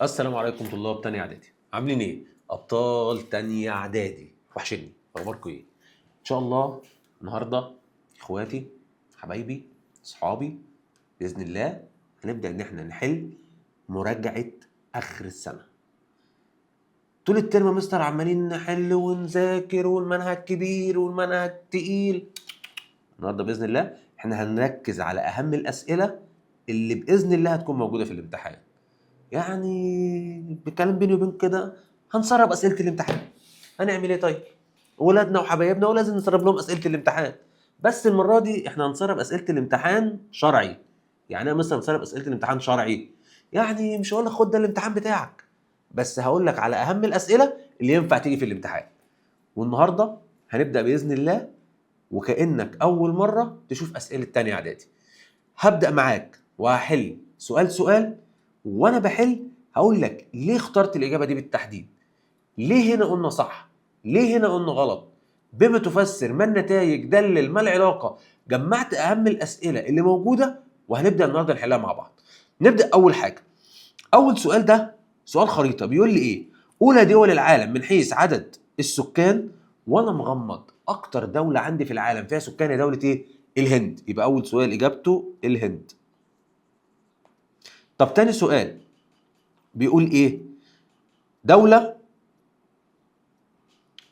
السلام عليكم طلاب تانية اعدادي، عاملين ايه؟ ابطال تانية اعدادي، وحشني، اخباركم ايه؟ ان شاء الله النهارده اخواتي حبايبي اصحابي باذن الله هنبدا ان احنا نحل مراجعه اخر السنة. طول الترم مستر عمالين نحل ونذاكر والمنهج كبير والمنهج تقيل. النهارده باذن الله احنا هنركز على اهم الاسئلة اللي باذن الله هتكون موجودة في الامتحان. يعني بالكلام بيني وبين كده هنسرب اسئلة الامتحان. هنعمل ايه طيب؟ ولادنا وحبايبنا ولازم نسرب لهم اسئلة الامتحان. بس المرة دي احنا هنسرب اسئلة الامتحان شرعي. يعني ايه مثلا نسرب اسئلة الامتحان شرعي؟ يعني مش هقول لك خد ده الامتحان بتاعك، بس هقول لك على اهم الاسئلة اللي ينفع تيجي في الامتحان. والنهارده هنبدا باذن الله وكانك اول مرة تشوف اسئلة تانية اعدادي. هبدا معاك وهحل سؤال سؤال، وانا بحل هقول لك ليه اخترت الاجابة دي بالتحديد، ليه هنا قلنا صح، ليه هنا قلنا غلط، بما تفسر، ما النتائج، دلل، ما العلاقة. جمعت اهم الاسئلة اللي موجودة وهنبدا النهارده نحلها مع بعض. نبدا اول حاجة. اول سؤال ده سؤال خريطة، بيقول لي ايه؟ اولى دول العالم من حيث عدد السكان، وانا مغمض اكتر دولة عندي في العالم فيها سكان هي دولة ايه؟ الهند. يبقى اول سؤال اجابته الهند. طب تاني سؤال بيقول ايه؟ دولة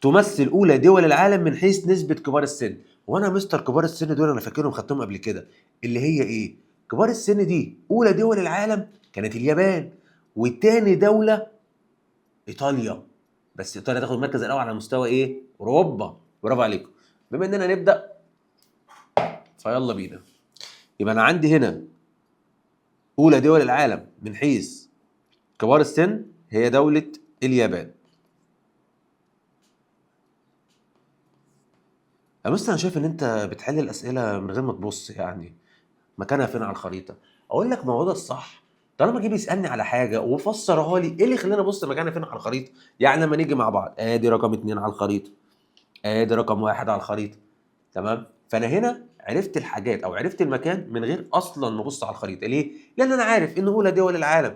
تمثل اولى دول العالم من حيث نسبة كبار السن. وانا مستر كبار السن دول انا فاكرهم خدتهم قبل كده، اللي هي ايه؟ كبار السن دي اولى دول العالم كانت اليابان، وتاني دولة ايطاليا، بس ايطاليا تاخد المركز الاول على مستوى ايه؟ اوروبا. برافو عليكم. بما اننا نبدأ فيلا بينا. يبقى انا عندي هنا اولى دول العالم من حيث كبار السن هي دولة اليابان. يا مستر انا شايف ان انت بتحل الاسئلة من غير ما تبص، يعني مكانها فين على الخريطة؟ اقول لك ما هو ده الصح. طالما جه بيسالني على حاجة وفسرها لي، ايه اللي يخليني ابص مكانها فين على الخريطة؟ يعني لما نيجي مع بعض، ادي رقم 2 على الخريطة، ادي رقم 1 على الخريطة، تمام؟ فانا هنا عرفت الحاجات او عرفت المكان من غير اصلا ما ابص على الخريطة. ليه؟ لان انا عارف ان اولى دول العالم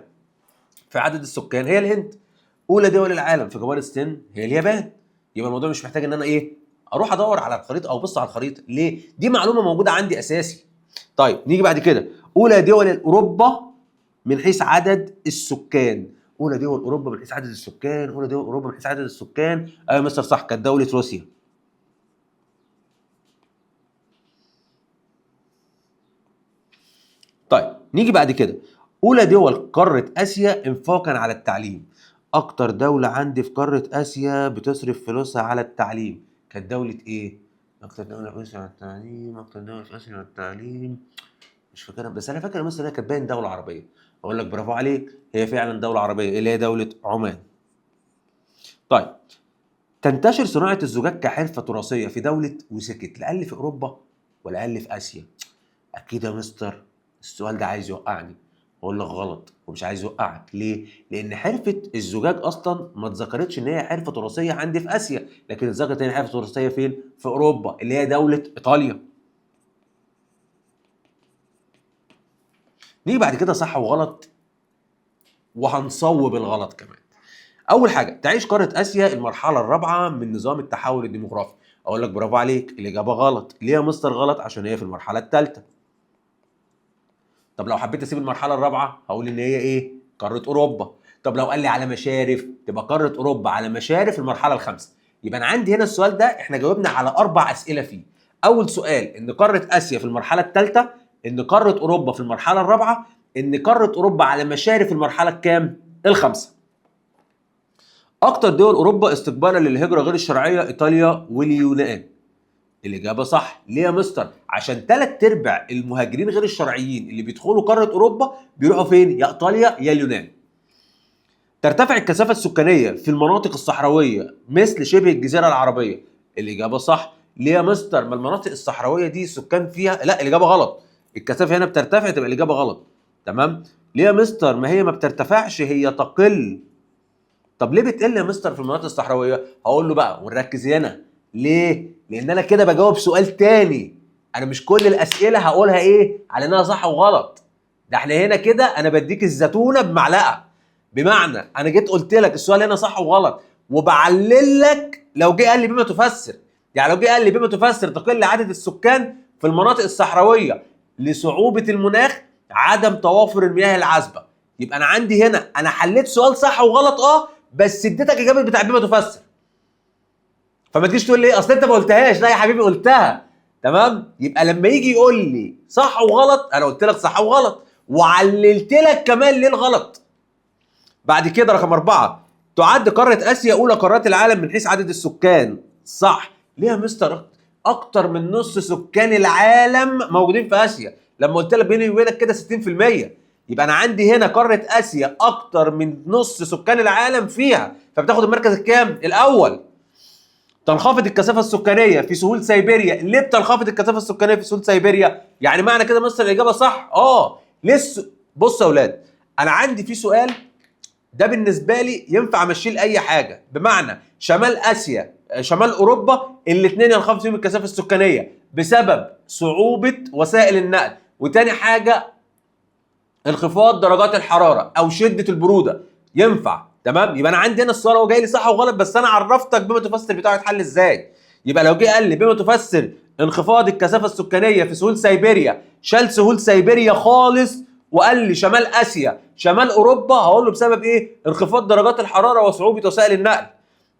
في عدد السكان هي الهند، اولى دول العالم في كبار السن هي اليابان. يبقى الموضوع مش محتاج ان انا ايه؟ اروح ادور على الخريطة او ابص على الخريطة. ليه؟ دي معلومة موجودة عندي اساسي. طيب نيجي بعد كده، اولى دول اوروبا من حيث عدد السكان. اولى دول اوروبا من حيث عدد السكان، اولى دول اوروبا من حيث عدد السكان. ايوه يا مستر صح، كانت دولة روسيا. طيب نيجي بعد كده، اولى دول قارة اسيا انفاقا على التعليم. اكتر دولة عندي في قارة اسيا بتصرف فلوسها على التعليم كانت دولة ايه؟ اكتر دولة في اسيا على التعليم، اكتر دولة في اسيا على التعليم، مش فاكرها، بس انا فاكر مثلا انها كانت باين دولة عربية. اقول لك برافو عليك، هي فعلا دولة عربية اللي هي دولة عمان. طيب تنتشر صناعة الزجاج كحرفة تراثية في دولة وسكت، لا قال لي في اوروبا ولا قال لي في اسيا. اكيد يا مستر السؤال ده عايز يوقعني. اقول لك غلط، ومش عايز يوقعك. ليه؟ لان حرفه الزجاج اصلا ما اتذكرتش ان هي حرفه تراثيه عندي في اسيا، لكن اتذكرت ان هي حرفه تراثيه فين؟ في اوروبا اللي هي دولة ايطاليا. نيجي بعد كده صح وغلط، وهنصوب الغلط كمان. اول حاجة، تعيش قارة اسيا المرحلة الرابعة من نظام التحول الديموغرافي. اقول لك برافو عليك، الاجابة غلط. ليه يا مستر غلط؟ عشان هي في المرحلة الثالثة. طب لو حبيت اسيب المرحلة الرابعة هقول ان هي ايه؟ قارة اوروبا. طب لو قال لي على مشارف تبقى قارة اوروبا على مشارف المرحلة الخامسة. يبقى انا عندي هنا السؤال ده احنا جاوبنا على 4 اسئلة فيه. اول سؤال ان قارة اسيا في المرحلة الثالثة، ان قارة اوروبا في المرحلة الرابعة، ان قارة اوروبا على مشارف المرحلة الكام؟ الخامسة. اكتر دول اوروبا استقبالا للهجرة غير الشرعية ايطاليا واليونان. الإجابة صح. ليه يا مستر؟ عشان 3/4 المهاجرين غير الشرعيين اللي بيدخلوا قارة أوروبا بيروحوا فين؟ يا إيطاليا يا اليونان. ترتفع الكثافة السكانية في المناطق الصحراوية مثل شبه الجزيرة العربية. الإجابة صح. ليه يا مستر؟ ما المناطق الصحراوية دي السكان فيها، لا الإجابة غلط. الكثافة هنا بترتفع تبقى الإجابة غلط. تمام؟ ليه يا مستر؟ ما هي ما بترتفعش، هي تقل. طب ليه بتقل يا مستر في المناطق الصحراوية؟ هقول له بقى ونركز هنا. ليه؟ لأن أنا كده بجاوب سؤال تاني. أنا مش كل الأسئلة هقولها إيه؟ على إنها صح وغلط. ده إحنا هنا كده أنا بديك الزتونة بمعلقة. بمعنى انا جيت قلت لك السؤال هنا صح وغلط وبعلل لك. لو جه قال لي بما تفسر، يعني لو جه قال لي بما تفسر تقل عدد السكان في المناطق الصحراوية لصعوبه المناخ، عدم توافر المياه العذبة، يبقى انا عندي هنا انا حليت سؤال صح وغلط بس اديتك اجابه بتاع بما تفسر. فما تجيش تقول لي ايه اصل انت ما قلتهاش، لا يا حبيبي قلتها. تمام؟ يبقى لما يجي يقول لي صح وغلط انا قلت لك صح وغلط وعللت لك كمان ليه الغلط. بعد كده رقم 4، تعد قارة آسيا أولى قارات العالم من حيث عدد السكان. صح. ليه يا مستر؟ أكتر من نص سكان العالم موجودين في آسيا. لما قلت لك بيني وبينك كده 60%، يبقى أنا عندي هنا قارة آسيا أكتر من نص سكان العالم فيها، فبتاخد المركز الكام؟ الأول. تنخفض الكثافة السكانية في سهول سيبيريا. ليه بتنخفض الكثافة السكانية في سهول سيبيريا؟ يعني معنى كده مستر الإجابة صح؟ لسه. بص يا أولاد، أنا عندي في سؤال ده بالنسبة لي ينفع امشيه لاي حاجة، بمعنى شمال اسيا شمال اوروبا الاثنين ينخفض فيهم الكثافة السكانية بسبب صعوبة وسائل النقل، وتاني حاجة انخفاض درجات الحرارة او شده البرودة. ينفع. تمام؟ يبقى انا عندي هنا السؤال هو جاي لي صح وغلط، بس انا عرفتك بما تفسر بتاعه يتحل ازاي. يبقى لو جه قال لي بما تفسر انخفاض الكثافة السكانية في سهول سيبيريا، شال سهول سيبيريا خالص وقال لي شمال اسيا شمال اوروبا، هقول له بسبب ايه؟ انخفاض درجات الحرارة وصعوبة وسائل النقل.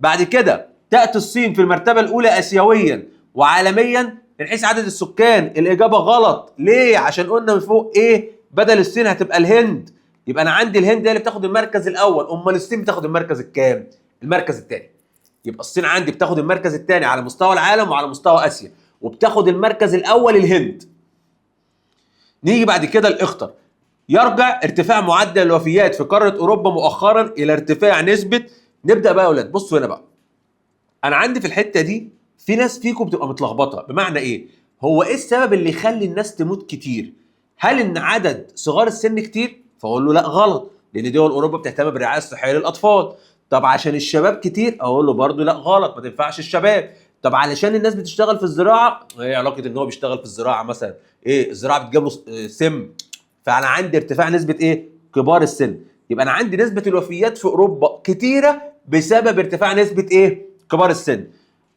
بعد كده تاتي الصين في المرتبة الاولى اسيويا وعالميا من حيث عدد السكان. الاجابة غلط. ليه؟ عشان قلنا من فوق ايه؟ بدل الصين هتبقى الهند، يبقى انا عندي الهند هي اللي بتاخد المركز الاول، امال الصين بتاخد المركز الكام؟ المركز الثاني. يبقى الصين عندي بتاخد المركز الثاني على مستوى العالم وعلى مستوى اسيا، وبتاخد المركز الاول الهند. نيجي بعد كده الاخطر. يرجع ارتفاع معدل الوفيات في قارة أوروبا مؤخرا إلى ارتفاع نسبة. نبدأ بقى يا أولاد، بصوا هنا بقى، أنا عندي في الحتة دي في ناس فيكم بتبقى متلخبطة. بمعنى إيه؟ هو إيه السبب اللي يخلي الناس تموت كتير؟ هل إن عدد صغار السن كتير؟ فأقول له لا غلط، لأن دول أوروبا بتهتم بالرعاية الصحية للأطفال. طب عشان الشباب كتير؟ أقول له برضه لا غلط، ما تنفعش الشباب. طب علشان الناس بتشتغل في الزراعة؟ إيه علاقة إن هو بيشتغل في الزراعة مثلا؟ إيه الزراعة بتجيب له سم؟ فانا عندي ارتفاع نسبه ايه؟ كبار السن. يبقى انا عندي نسبه الوفيات في اوروبا كتيرة بسبب ارتفاع نسبه ايه؟ كبار السن.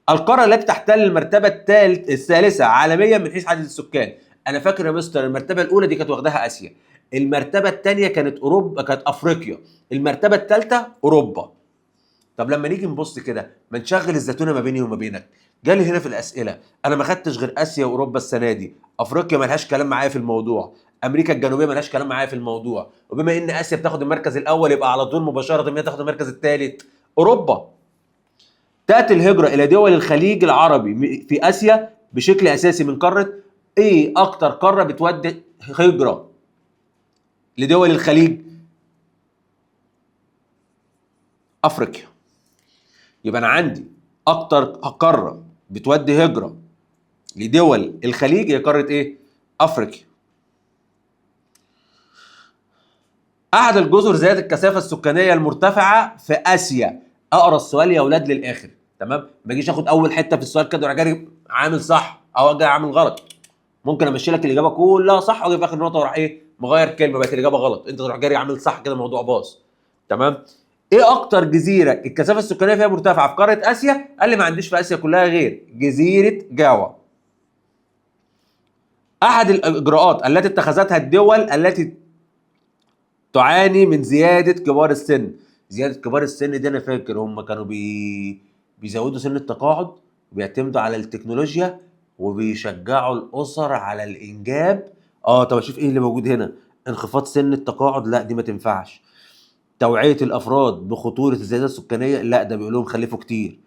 القارة التي تحتل المرتبة الثالثة عالميا من حيث عدد السكان. انا فاكر يا مستر المرتبة الاولى دي كانت واخداها اسيا، المرتبة الثانية كانت اوروبا، كانت افريقيا، المرتبة الثالثة اوروبا. طب لما نيجي نبص كده ما نشغل الزيتونه ما بيني وما بينك. جالي هنا في الاسئلة انا ما خدتش غير اسيا واوروبا السنة دي، افريقيا ملهاش كلام معايا في الموضوع، امريكا الجنوبية ملهاش كلام معايا في الموضوع، وبما ان اسيا بتاخد المركز الاول يبقى على طول مباشرة هي تاخد المركز الثالث اوروبا. تاتي الهجرة الى دول الخليج العربي في اسيا بشكل اساسي من قارة ايه؟ اكتر قارة بتودي هجره لدول الخليج؟ افريقيا. يبقى انا عندي اكتر قارة بتودي هجره لدول الخليج هي قارة ايه؟ افريقيا. احد الجزر ذات الكثافة السكانية المرتفعة في اسيا. اقرا السؤال يا اولاد للاخر، تمام؟ ما اجيش اخد اول حتة في السؤال كده واروح جاري عامل صح او اجي عامل غلط. ممكن امشي لك الاجابة كلها صح واجي في اخر نقطة واروح ايه؟ مغير كلمة بقت الاجابة غلط، انت تروح جاري عامل صح كده الموضوع باظ. تمام؟ ايه اكتر جزيرة الكثافة السكانية فيها مرتفعة في قارة اسيا؟ قال لي ما عنديش في اسيا كلها غير جزيرة جاوا. احد الاجراءات التي اتخذتها الدول التي تعاني من زيادة كبار السن. زيادة كبار السن دي انا فاكر هم كانوا بيزودوا سن التقاعد وبيعتمدوا على التكنولوجيا وبيشجعوا الاسر على الانجاب. طب اشوف ايه اللي موجود هنا. انخفاض سن التقاعد، لا دي ما تنفعش. توعيه الافراد بخطورة الزيادة السكانية، لا ده بيقول لهم خلفوا كتير.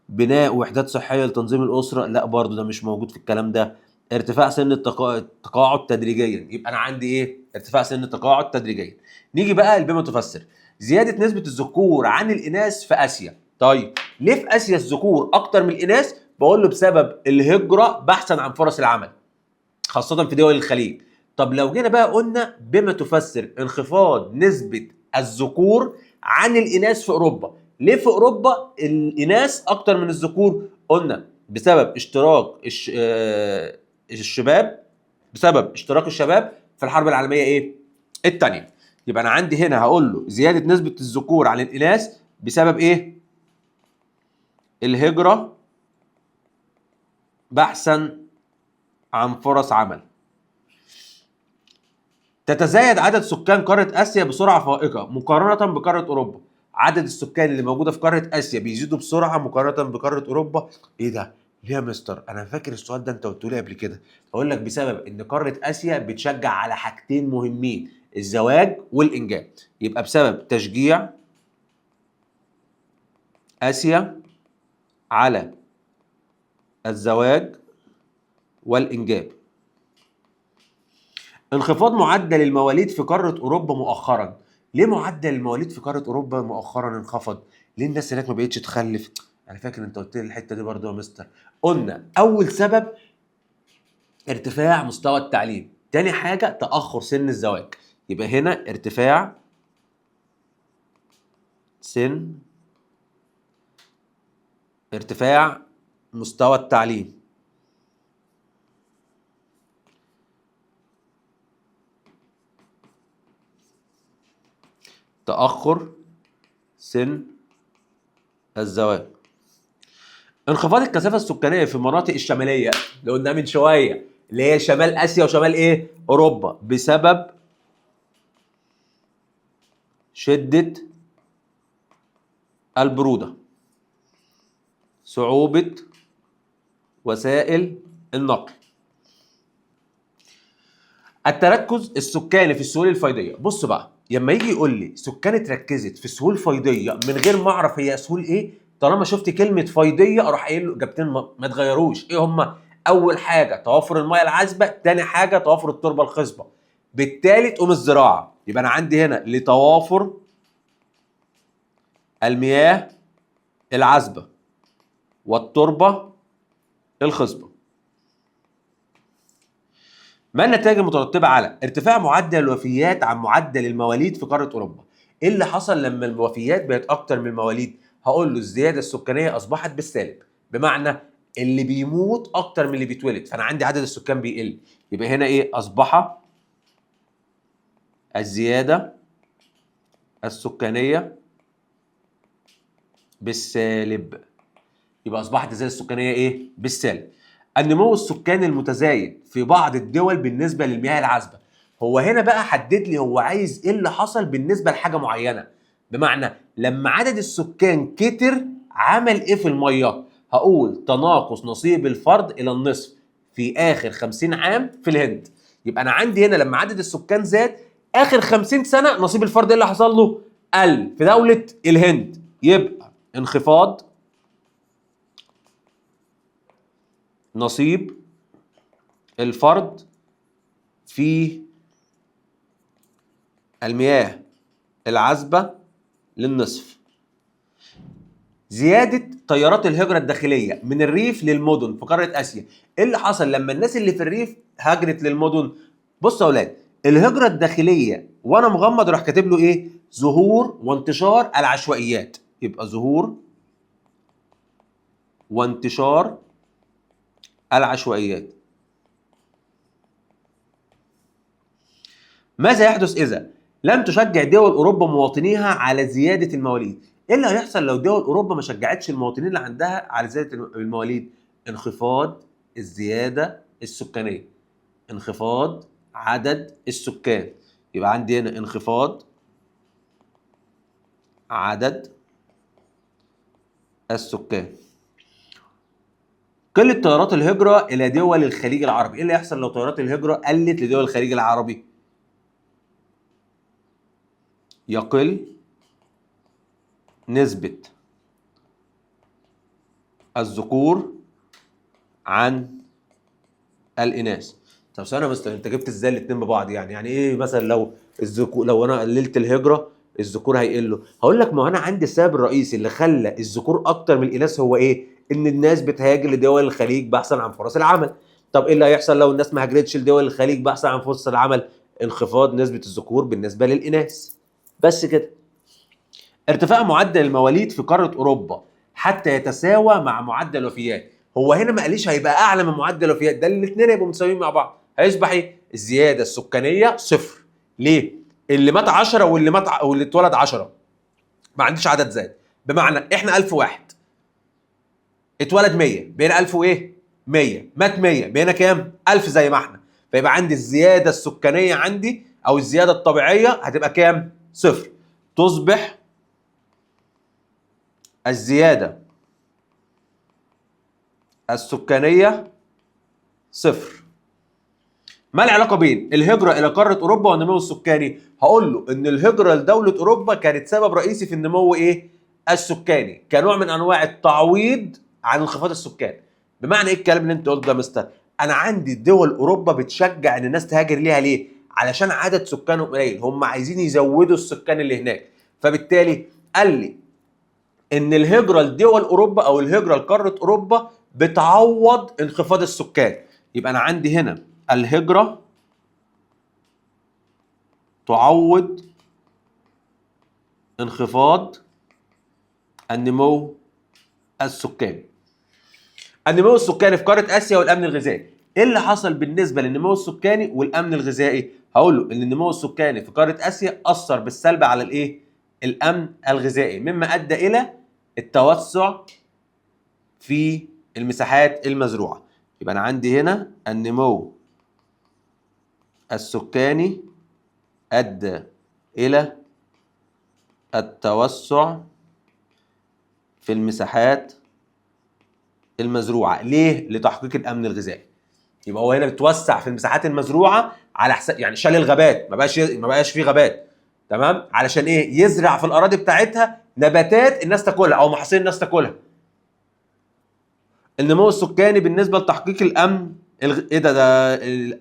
بناء وحدات صحية لتنظيم الاسرة، لا برضه ده مش موجود في الكلام ده. ارتفاع سن التقاعد تدريجيا، يبقى انا عندي ايه؟ ارتفاع سن التقاعد تدريجيا. نيجي بقى بما تفسر زيادة نسبه الذكور عن الاناث في اسيا. طيب ليه في اسيا الذكور اكتر من الاناث؟ بقول له بسبب الهجرة بحثا عن فرص العمل، خاصة في دول الخليج. طب لو جينا بقى قلنا بما تفسر انخفاض نسبه الذكور عن الاناث في اوروبا. ليه في اوروبا الاناث اكتر من الذكور؟ قلنا بسبب اشتراك الشباب، بسبب اشتراك الشباب في الحرب العالمية ايه؟ الثانية. يبقى انا عندي هنا هقول له زيادة نسبه الذكور عن الاناث بسبب ايه؟ الهجرة بحثا عن فرص عمل. تتزايد عدد سكان قارة اسيا بسرعة فائقة مقارنة بقاره اوروبا. عدد السكان اللي موجودة في قارة اسيا بيزيدوا بسرعة مقارنة بقاره اوروبا. ايه ده؟ ليه يا مستر؟ انا فاكر السؤال ده انت قلته لي قبل كده. اقول لك بسبب ان قارة اسيا بتشجع على حاجتين مهمين، الزواج والانجاب. يبقى بسبب تشجيع اسيا على الزواج والانجاب. انخفاض معدل المواليد في قارة اوروبا مؤخرا. ليه معدل المواليد في قارة اوروبا مؤخرا انخفض؟ ليه الناس هناك ما بقتش تخلف؟ انا فاكر انت قلت لي الحتة دي برضه يا مستر. قلنا اول سبب ارتفاع مستوى التعليم، تاني حاجة تاخر سن الزواج. يبقى هنا ارتفاع سن، ارتفاع مستوى التعليم، تأخر سن الزواج. انخفاض الكثافة السكانية في المناطق الشمالية اللي قلناها من شوية، اللي هي شمال آسيا وشمال إيه؟ أوروبا، بسبب شدة البرودة، صعوبة وسائل النقل. التركز السكاني في السهول الفيضية. بص بقى، لما يجي يقول لي سكان اتركزت في سهول فيضية من غير ما اعرف هي سهول ايه، طالما شفت كلمة فيضية اروح قايل له اجابتين ما تغيروش. ايه هما؟ اول حاجة توافر المية العذبة، تاني حاجة توافر التربة الخصبة، بالتالي تقوم الزراعة. يبقى انا عندي هنا لتوافر المياه العذبة والتربة الخصبة. ما النتائج المترتبة على ارتفاع معدل الوفيات عن معدل المواليد في قارة أوروبا؟ إيه اللي حصل لما الوفيات بقت أكتر من المواليد؟ هقول له الزيادة السكانية أصبحت بالسالب، بمعنى اللي بيموت أكتر من اللي بيتولد، فأنا عندي عدد السكان بيقل. يبقى هنا إيه؟ أصبح الزيادة السكانية بالسالب. يبقى أصبحت الزيادة السكانية إيه؟ بالسالب. النمو السكاني المتزايد في بعض الدول بالنسبة للمياه العذبة. هو هنا بقى حدد لي هو عايز ايه اللي حصل بالنسبة لحاجة معينة، بمعنى لما عدد السكان كتر عمل ايه في المية؟ هقول تناقص نصيب الفرد الى النصف في اخر 50 عام في الهند. يبقى انا عندي هنا لما عدد السكان زاد اخر 50 سنة نصيب الفرد ايه اللي حصل له؟ قل في دولة الهند. يبقى انخفاض نصيب الفرد في المياه العذبة للنصف. زيادة تيارات الهجرة الداخلية من الريف للمدن في قارة آسيا. إيه اللي حصل لما الناس اللي في الريف هاجرت للمدن؟ بصوا يا أولاد، الهجرة الداخلية وأنا مغمض راح كاتب له إيه؟ ظهور وانتشار العشوائيات. يبقى ظهور وانتشار العشوائيات. ماذا يحدث إذا لم تشجع دول أوروبا مواطنيها على زيادة المواليد؟ إيه اللي هيحصل لو دول أوروبا ما شجعتش المواطنين اللي عندها على زيادة المواليد؟ انخفاض الزيادة السكانية، انخفاض عدد السكان. يبقى عندي هنا انخفاض عدد السكان. قلة تيارات الهجرة إلى دول الخليج العربي. إيه اللي هيحصل لو تيارات الهجرة قلت لدول الخليج العربي؟ يقل نسبة الذكور عن الإناث. طب ثانية يا مستر، أنت جبت إزاي الاتنين ببعض؟ يعني إيه مثلا لو الذكور، لو أنا قللت الهجرة الذكور هيقلوا؟ هقول لك ما هو أنا عندي السبب الرئيسي اللي خلى الذكور أكتر من الإناث هو إيه؟ إن الناس بتهاجر لدول الخليج بحثا عن فرص العمل. طب إيه اللي هيحصل لو الناس ما هاجرتش لدول الخليج بحثا عن فرص العمل؟ انخفاض نسبة الذكور بالنسبة للإناث. بس كده. ارتفاع معدل المواليد في قارة أوروبا حتى يتساوى مع معدل الوفيات. هو هنا ما قاليش هيبقى أعلى من معدل الوفيات، ده الاثنين هيبقوا متساويين مع بعض. هيصبح إيه؟ الزيادة السكانية صفر. ليه؟ اللي مات 10 واللي مات واللي اتولد 10، ما عنديش عدد زاد. بمعنى احنا 1000 واحد، اتولد 100 بقينا 1000 وايه؟ 100، مات 100 بقينا كام؟ 1000 زي ما احنا. فيبقى عندي الزيادة السكانية عندي او الزيادة الطبيعية هتبقى كام؟ صفر. تصبح الزيادة السكانية صفر. ما العلاقة بين الهجرة الى قارة اوروبا والنمو السكاني؟ هقول له ان الهجرة لدولة اوروبا كانت سبب رئيسي في النمو ايه؟ السكاني، كنوع من انواع التعويض عن انخفاض السكان. بمعنى ايه الكلام اللي انت قلته ده يا مستر؟ انا عندي دول اوروبا بتشجع ان الناس تهاجر ليها ليه؟ علشان عدد سكانهم قليل، هم عايزين يزودوا السكان اللي هناك. فبالتالي قال لي ان الهجرة لدول اوروبا او الهجرة لقاره اوروبا بتعوض انخفاض السكان. يبقى انا عندي هنا الهجرة تعوض انخفاض النمو السكاني. النمو السكاني في قارة آسيا والأمن الغذائي. إيه اللي حصل بالنسبة للنمو السكاني والأمن الغذائي؟ هقول له إن النمو السكاني في قارة آسيا أثر بالسلب على الإيه؟ الأمن الغذائي، مما أدى إلى التوسع في المساحات المزروعة. يبقى أنا عندي هنا النمو السكاني أدى إلى التوسع في المساحات المزروعة. ليه؟ لتحقيق الأمن الغذائي. يبقى هو هنا بتوسع في المساحات المزروعة على حساب، يعني شال الغابات، ما بقاش فيه غابات، تمام؟ علشان ايه؟ يزرع في الأراضي بتاعتها نباتات الناس تاكلها أو محاصيل الناس تاكلها. النمو السكاني بالنسبة لتحقيق الأمن ايه ده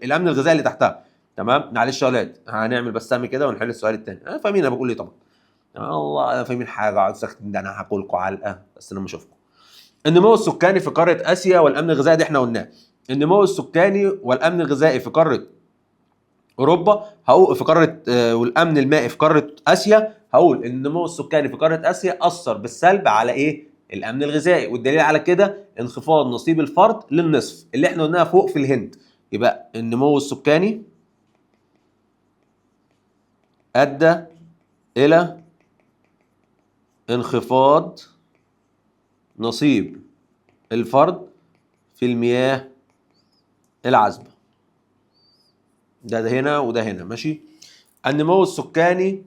الأمن الغذائي اللي تحتها، تمام؟ معلش يا ولاد هنعمل بس سامي كده ونحل السؤال الثاني. انا فاهمين انا بقول ايه طبعا، الله فاهمين حاجة، اقعد ساكت ده انا هاكلكم علقه بس انا ما اشوفكم. النمو السكاني في قارة اسيا والامن الغذائي دي احنا قلناه. النمو السكاني والامن الغذائي في قارة اوروبا، هقول في قارة والامن المائي في قارة اسيا، هقول ان النمو السكاني في قارة اسيا اثر بالسلب على ايه؟ الامن الغذائي، والدليل على كده انخفاض نصيب الفرد للنصف اللي احنا قلناها فوق في الهند. يبقى النمو السكاني ادى الى انخفاض نصيب الفرد في المياه العذبة. ده هنا وده هنا، ماشي. النمو السكاني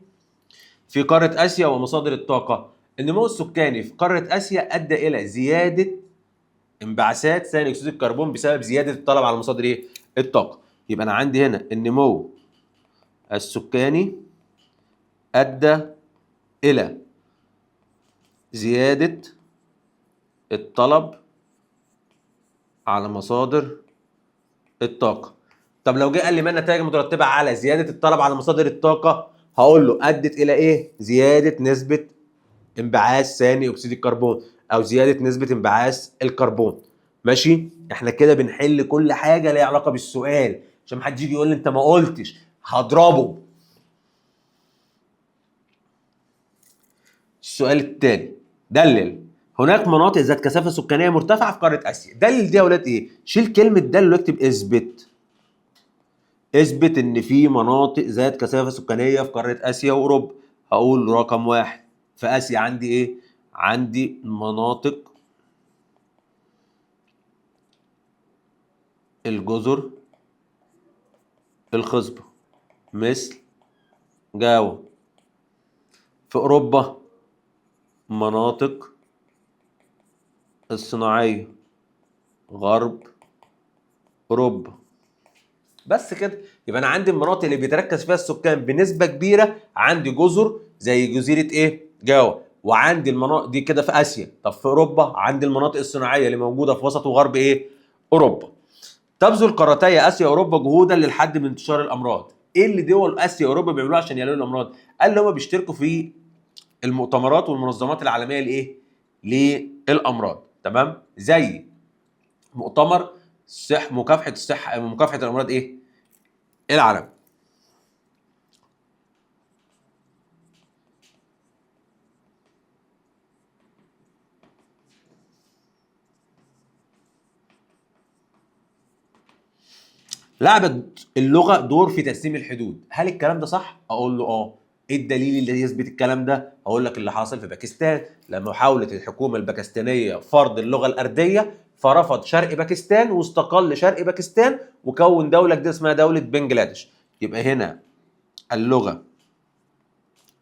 في قارة آسيا ومصادر الطاقة. النمو السكاني في قارة آسيا أدى إلى زيادة انبعاثات ثاني أكسيد الكربون بسبب زيادة الطلب على مصادر إيه؟ الطاقة. يبقى أنا عندي هنا النمو السكاني أدى إلى زيادة الطلب على مصادر الطاقة. طب لو جه قال لي ما النتائج المترتبة على زيادة الطلب على مصادر الطاقة، هقول له أدت إلى إيه؟ زيادة نسبة انبعاث ثاني أكسيد الكربون أو زيادة نسبة انبعاث الكربون. ماشي؟ إحنا كده بنحل كل حاجة ليها علاقة بالسؤال عشان ما حدش يجي يقول لي أنت ما قلتش، هضربه. السؤال الثاني، دلل هناك مناطق ذات كثافة سكانية مرتفعة في قارة آسيا. دلل دي يا ولاد إيه؟ شيل كلمة دلل واكتب اثبت. اثبت إن في مناطق ذات كثافة سكانية في قارة آسيا وأوروبا. هقول رقم واحد في آسيا عندي إيه؟ عندي مناطق الجزر الخصبة مثل جاوا. في أوروبا مناطق الصناعية غرب أوروبا. بس كده. يبقى أنا عندي المناطق اللي بيتركز فيها السكان بنسبة كبيرة، عندي جزر زي جزيرة إيه؟ جاوا، وعندي المناطق دي كده في آسيا. طب في أوروبا عندي المناطق الصناعية اللي موجودة في وسط وغرب إيه؟ أوروبا. تبذل قارتي آسيا وأوروبا جهودا للحد من انتشار الأمراض. إيه اللي دول آسيا وأوروبا بيعملوه عشان يقللوا الأمراض؟ قال إن هم بيشتركوا في المؤتمرات والمنظمات العالمية لإيه؟ للأمراض، تمام؟ زي مؤتمر مكافحة الصحة، مكافحة الأمراض إيه؟ العالمي. لعبت اللغة دور في ترسيم الحدود، هل الكلام ده صح؟ اقول له اه. ايه الدليل اللي يثبت الكلام ده؟ اقول لك اللي حاصل في باكستان لما حاولت الحكومة الباكستانيه فرض اللغة الارديه، فرفض شرق باكستان واستقل شرق باكستان وكون دولة جديدة اسمها دولة بنجلاديش. يبقى هنا اللغة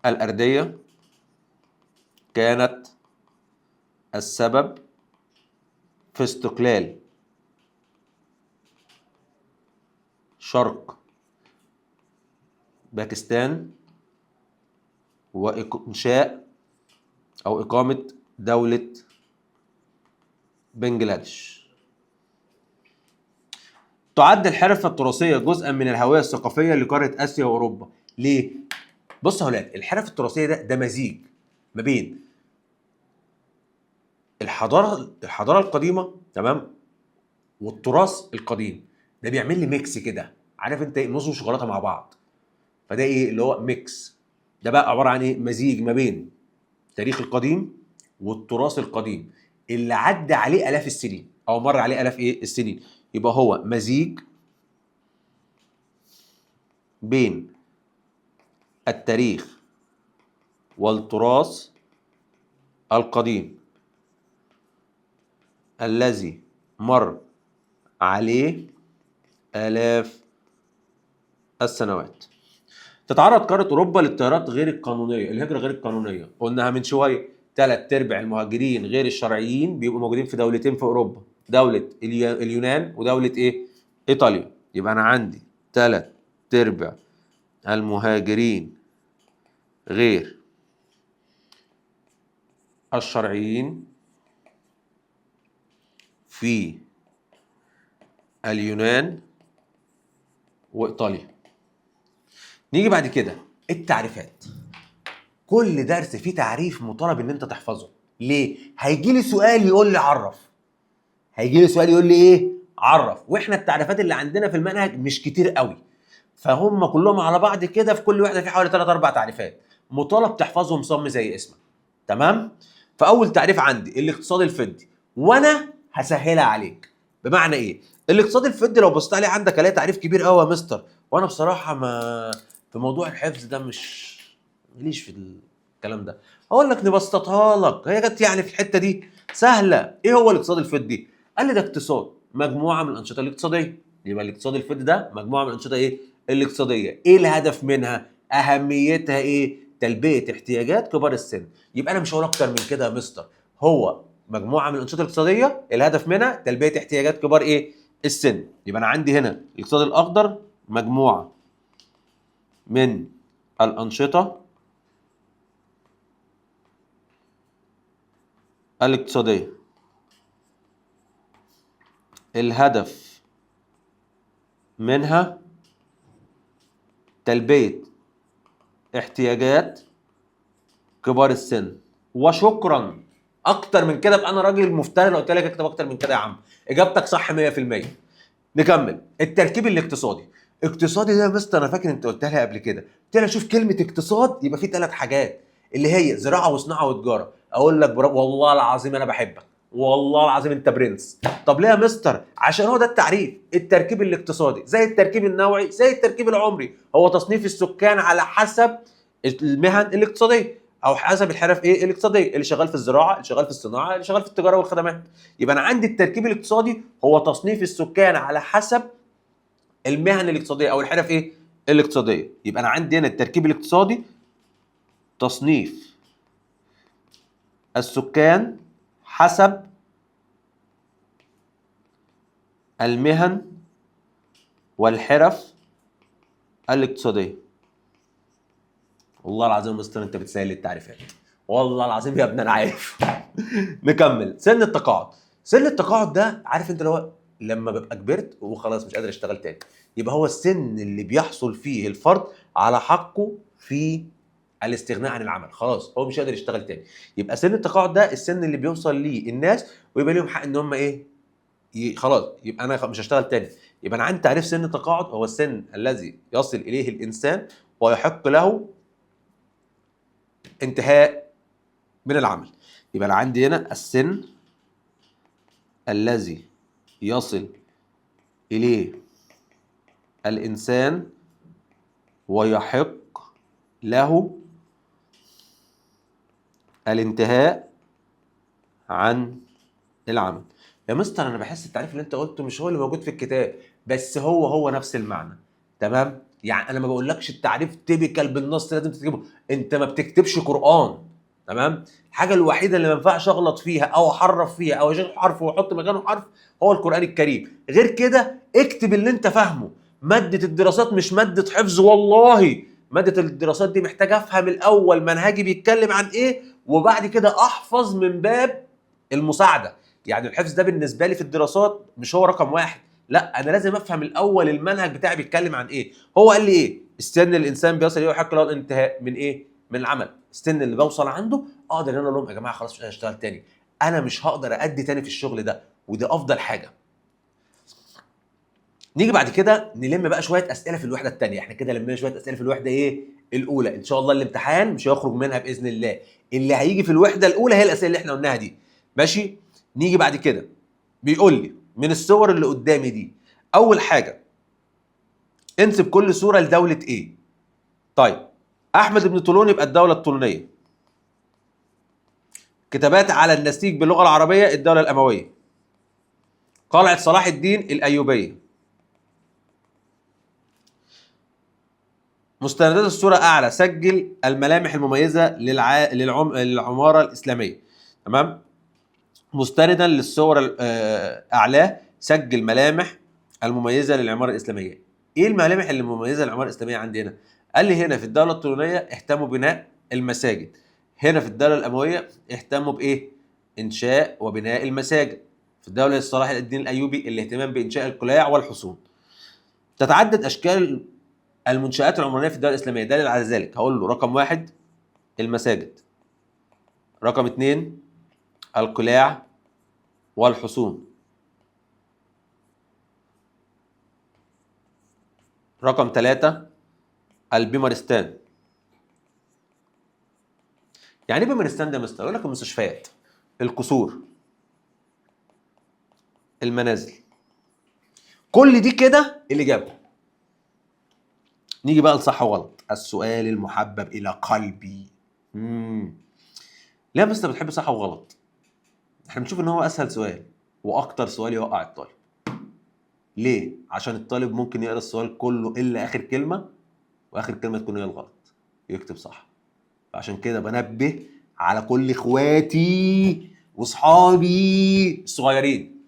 الارديه كانت السبب في استقلال شرق باكستان وإنشاء أو إقامة دولة بنجلاديش. تعد الحرفة التراثية جزءا من الهوية الثقافية لقارة آسيا وأوروبا. ليه؟ بص يا ولاد، الحرف التراثية ده مزيج ما بين الحضارة القديمة، تمام، والتراث القديم. ده بيعمل لي mix كده، عارف انت ايه، موز وشوكولاته مع بعض. فده ايه اللي هو mix ده بقى عبارة عن ايه؟ مزيج ما بين التاريخ القديم والتراث القديم اللي عدى عليه الاف السنين او مر عليه الاف ايه السنين. يبقى هو مزيج بين التاريخ والتراث القديم الذي مر عليه آلاف السنوات. تتعرض قارة أوروبا للتيارات غير القانونية، الهجرة غير القانونية، قلناها من شوية، 3/4 المهاجرين غير الشرعيين بيبقوا موجودين في دولتين في أوروبا، دولة اليونان ودولة إيه؟ إيطاليا. يبقى أنا عندي 3/4 المهاجرين غير الشرعيين في اليونان وإيطاليا. نيجي بعد كده التعريفات. كل درس فيه تعريف مطالب ان انت تحفظه. ليه؟ هيجي لي سؤال يقول لي عرف، هيجي لي سؤال يقول لي ايه؟ عرف. واحنا التعريفات اللي عندنا في المنهج مش كتير قوي، فهم كلهم على بعض كده في كل واحدة في حوالي 3 4 تعريفات مطالب تحفظهم صم زي اسمك. تمام؟ فاول تعريف عندي الاقتصاد الفضي، وانا هسهلها عليك. بمعنى ايه؟ الاقتصاد الفضي لو بصيت عليه عندك هلاقي تعريف كبير قوي يا مستر، وانا بصراحة ما في موضوع الحفظ ده مش ماليش في الكلام ده. اقول لك نبسطها لك، هي جت يعني في الحتة دي سهلة. ايه هو الاقتصاد الفضي؟ قال لي ده اقتصاد مجموعة من الانشطة الاقتصادية. يبقى الاقتصاد الفضي ده مجموعة من الانشطة ايه؟ الاقتصادية. ايه الهدف منها؟ اهميتها ايه؟ تلبية احتياجات كبار السن. يبقى انا مش هقول اكتر من كده يا مستر، هو مجموعة من الانشطة الاقتصادية الهدف منها تلبية احتياجات كبار ايه؟ السن. يبقى انا عندي هنا الاقتصاد الاخضر مجموعة من الانشطة الاقتصادية الهدف منها تلبية احتياجات كبار السن. وشكرا. اكتر من كده بقى انا راجل مفتري لو قلت لك اكتب اكتر من كده يا عم، اجابتك صح 100%. نكمل التركيب الاقتصادي. اقتصادي ده يا مستر انا فاكر انت قلتها لي قبل كده، قلت لي شوف كلمة اقتصاد يبقى في 3 حاجات اللي هي زراعة وصناعة وتجارة. اقول لك برافو والله العظيم انا بحبك، والله العظيم انت برنس. طب ليه يا مستر؟ عشان هو ده التعريف، التركيب الاقتصادي زي التركيب النوعي زي التركيب العمري، هو تصنيف السكان على حسب المهن الاقتصادية او حسب الحرف ايه الاقتصادية، اللي شغال في الزراعة، اللي شغال في الصناعة، اللي شغال في التجارة والخدمات. يبقى انا عندي التركيب الاقتصادي هو تصنيف السكان على حسب المهن الاقتصادية او الحرف ايه الاقتصادية. يبقى انا عندي هنا التركيب الاقتصادي تصنيف السكان حسب المهن والحرف الاقتصادية. والله العظيم يا مستر انت بتسهل التعريفات، والله العظيم يا ابني انا عارف. نكمل سن التقاعد. سن التقاعد ده عارف انت اللي هو لما ببقى كبرت وخلاص مش قادر اشتغل تاني، يبقى هو السن اللي بيحصل فيه الفرد على حقه في الاستغناء عن العمل، خلاص هو مش قادر يشتغل تاني. يبقى سن التقاعد ده السن اللي بيوصل ليه الناس ويبقى ليهم حق ان هم ايه خلاص يبقى انا مش هشتغل تاني. يبقى انا عندي تعريف سن التقاعد هو السن الذي يصل اليه الانسان ويحق له انتهاء من العمل. يبقى انا عندي هنا السن الذي يصل اليه الإنسان ويحق له الانتهاء عن العمل. يا مستر انا بحس التعريف اللي انت قلته مش هو اللي موجود في الكتاب، بس هو هو نفس المعنى. تمام؟ يعني انا ما بقولكش التعريف typical بالنص لازم تكتبه، انت ما بتكتبش قرآن. تمام؟ الحاجة الوحيدة اللي ما ينفعش اغلط فيها او احرف فيها او اشيل حرف واحط مكانه حرف هو القرآن الكريم. غير كده اكتب اللي انت فاهمه. مادة الدراسات مش مادة حفظ والله، مادة الدراسات دي محتاج افهم الاول منهجي بيتكلم عن ايه، وبعد كده احفظ من باب المساعدة. يعني الحفظ ده بالنسبة لي في الدراسات مش هو رقم واحد، لا انا لازم افهم الاول المنهج بتاعي بيتكلم عن ايه. هو قال لي ايه؟ السن اللي الانسان بيصل اليه ويحق له الانتهاء من ايه؟ من العمل. السن اللي بوصل عنده اقدر ان انا اقول لهم يا جماعة خلاص مش هشتغل تاني، انا مش هقدر ادي تاني في الشغل ده، وده افضل حاجة. نيجي بعد كده نلم بقى شوية اسئلة في الوحدة الثانية. احنا كده لمينا شوية اسئلة في الوحدة ايه؟ الاولى. ان شاء الله الامتحان مش هيخرج منها باذن الله. اللي هيجي في الوحدة الاولى هي الاسئلة اللي احنا قلناها دي. ماشي؟ نيجي بعد كده بيقول لي من الصور اللي قدامي دي، اول حاجة انسب كل صوره لدولة ايه؟ طيب احمد بن طولون يبقى الدولة الطولونيه. كتابات على النسيج باللغة العربية الدولة الاموية. قلعه صلاح الدين الايوبيه. مستندات الصورة اعلى سجل الملامح المميزة للعماره الاسلامية. تمام؟ مستندا للصور اعلاه سجل ملامح المميزة للعماره الاسلامية. ايه الملامح اللي مميزة للعماره الاسلامية عندنا؟ قال لي هنا في الدولة الطولونيه اهتموا بناء المساجد، هنا في الدولة الاموية اهتموا بايه؟ انشاء وبناء المساجد. في الدولة صلاح الدين الايوبي الاهتمام بانشاء القلاع والحصون. تتعدد اشكال المنشآت العمرانية في الدولة الاسلامية، دليل على ذلك هقول له رقم 1 المساجد، رقم 2 القلاع والحصون، رقم 3 البيمارستان. يعني ايه بيمارستان ده يا مستر؟ يقول لك المستشفيات، القصور، المنازل، كل دي كده الاجابة. نيجي بقى لصح وغلط، السؤال المحبب الى قلبي. ليه يا مستر بتحب صح وغلط؟ احنا بنشوف ان هو اسهل سؤال واكتر سؤال يوقع الطالب. ليه؟ عشان الطالب ممكن يقرا السؤال كله الا اخر كلمة، واخر كلمة تكون هي الغلط، يكتب صح. عشان كده بنبه على كل اخواتي واصحابي الصغيرين،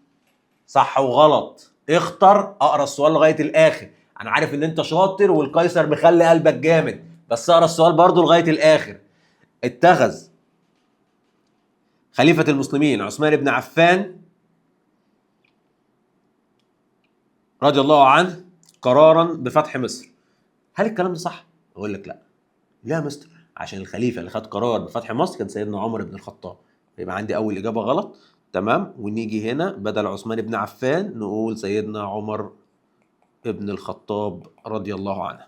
صح وغلط اختر، اقرا السؤال لغاية الاخر. انا عارف ان انت شاطر والقيصر مخلي قلبك جامد، بس اقرا السؤال برضو لغاية الاخر. اتخذ خليفة المسلمين عثمان بن عفان رضي الله عنه قرارا بفتح مصر. هل الكلام ده صح؟ اقول لك لا. لا يا مستر، عشان الخليفة اللي خد قرار بفتح مصر كان سيدنا عمر بن الخطاب. يبقى عندي اول اجابه غلط. تمام؟ ونيجي هنا بدل عثمان بن عفان نقول سيدنا عمر ابن الخطاب رضي الله عنه.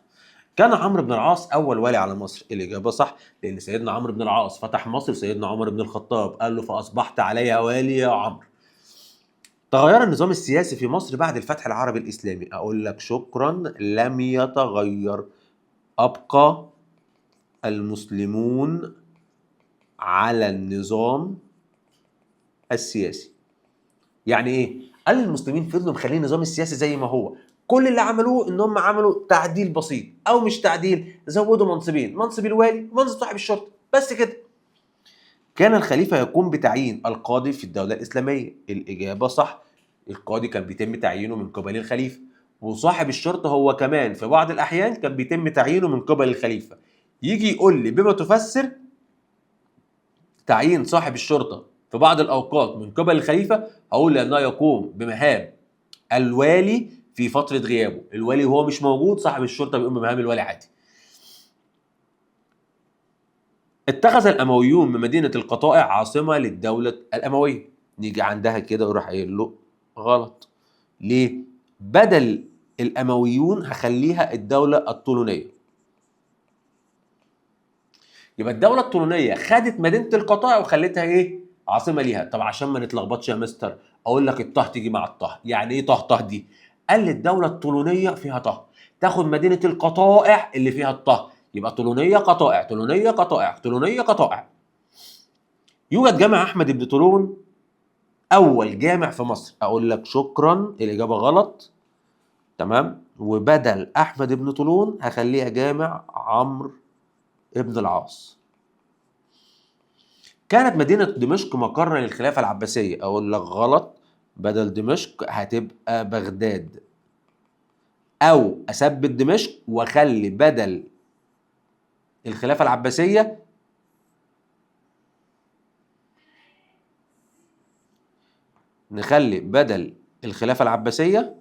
كان عمرو بن العاص اول والي على مصر. الاجابة صح، لان سيدنا عمرو بن العاص فتح مصر، سيدنا عمر بن الخطاب قال له فاصبحت عليها والي يا عمرو. تغير النظام السياسي في مصر بعد الفتح العربي الاسلامي. اقول لك شكرا، لم يتغير، ابقى المسلمون على النظام السياسي. يعني ايه؟ قال المسلمين فضلوا مخلين النظام السياسي زي ما هو، كل اللي عملوه ان هم عملوا تعديل بسيط، او مش تعديل، زودوا منصبين، منصب الوالي ومنصب صاحب الشرطة، بس كده. كان الخليفة يقوم بتعيين القاضي في الدولة الاسلامية. الاجابة صح، القاضي كان بيتم تعيينه من قبل الخليفة، وصاحب الشرطة هو كمان في بعض الاحيان كان بيتم تعيينه من قبل الخليفة. يجي يقول لي بما تفسر تعيين صاحب الشرطة في بعض الاوقات من قبل الخليفة، هقول لانه يقوم بمهام الوالي في فترة غيابه. الوالي وهو مش موجود صاحب الشرطة بيقوم بمهام الوالي عادي. اتخذ الامويون من مدينة القطائع عاصمة للدولة الاموية. نيجي عندها كده ويروح قايل له غلط. ليه؟ بدل الامويون هخليها الدولة الطولونيه. يبقى الدولة الطولونيه خدت مدينة القطائع وخلتها ايه؟ عاصمة ليها. طب عشان ما نتلخبطش يا مستر، اقول لك الطه تيجي مع الطه. يعني ايه طه طه دي؟ قال لي الدولة الطولونيه فيها طه. تاخد مدينة القطائع اللي فيها الطه. يبقى طولونيه قطائع، طولونيه قطائع، طولونيه قطائع. يوجد جامع احمد بن طولون اول جامع في مصر. اقول لك شكرا، الاجابة غلط. تمام، وبدل احمد بن طولون هخليها جامع عمرو بن العاص. كانت مدينة دمشق مقرا للخلافة العباسية. اقول لك غلط، بدل دمشق هتبقى بغداد، او اثبت دمشق واخلي بدل الخلافة العباسية نخلي بدل الخلافة العباسية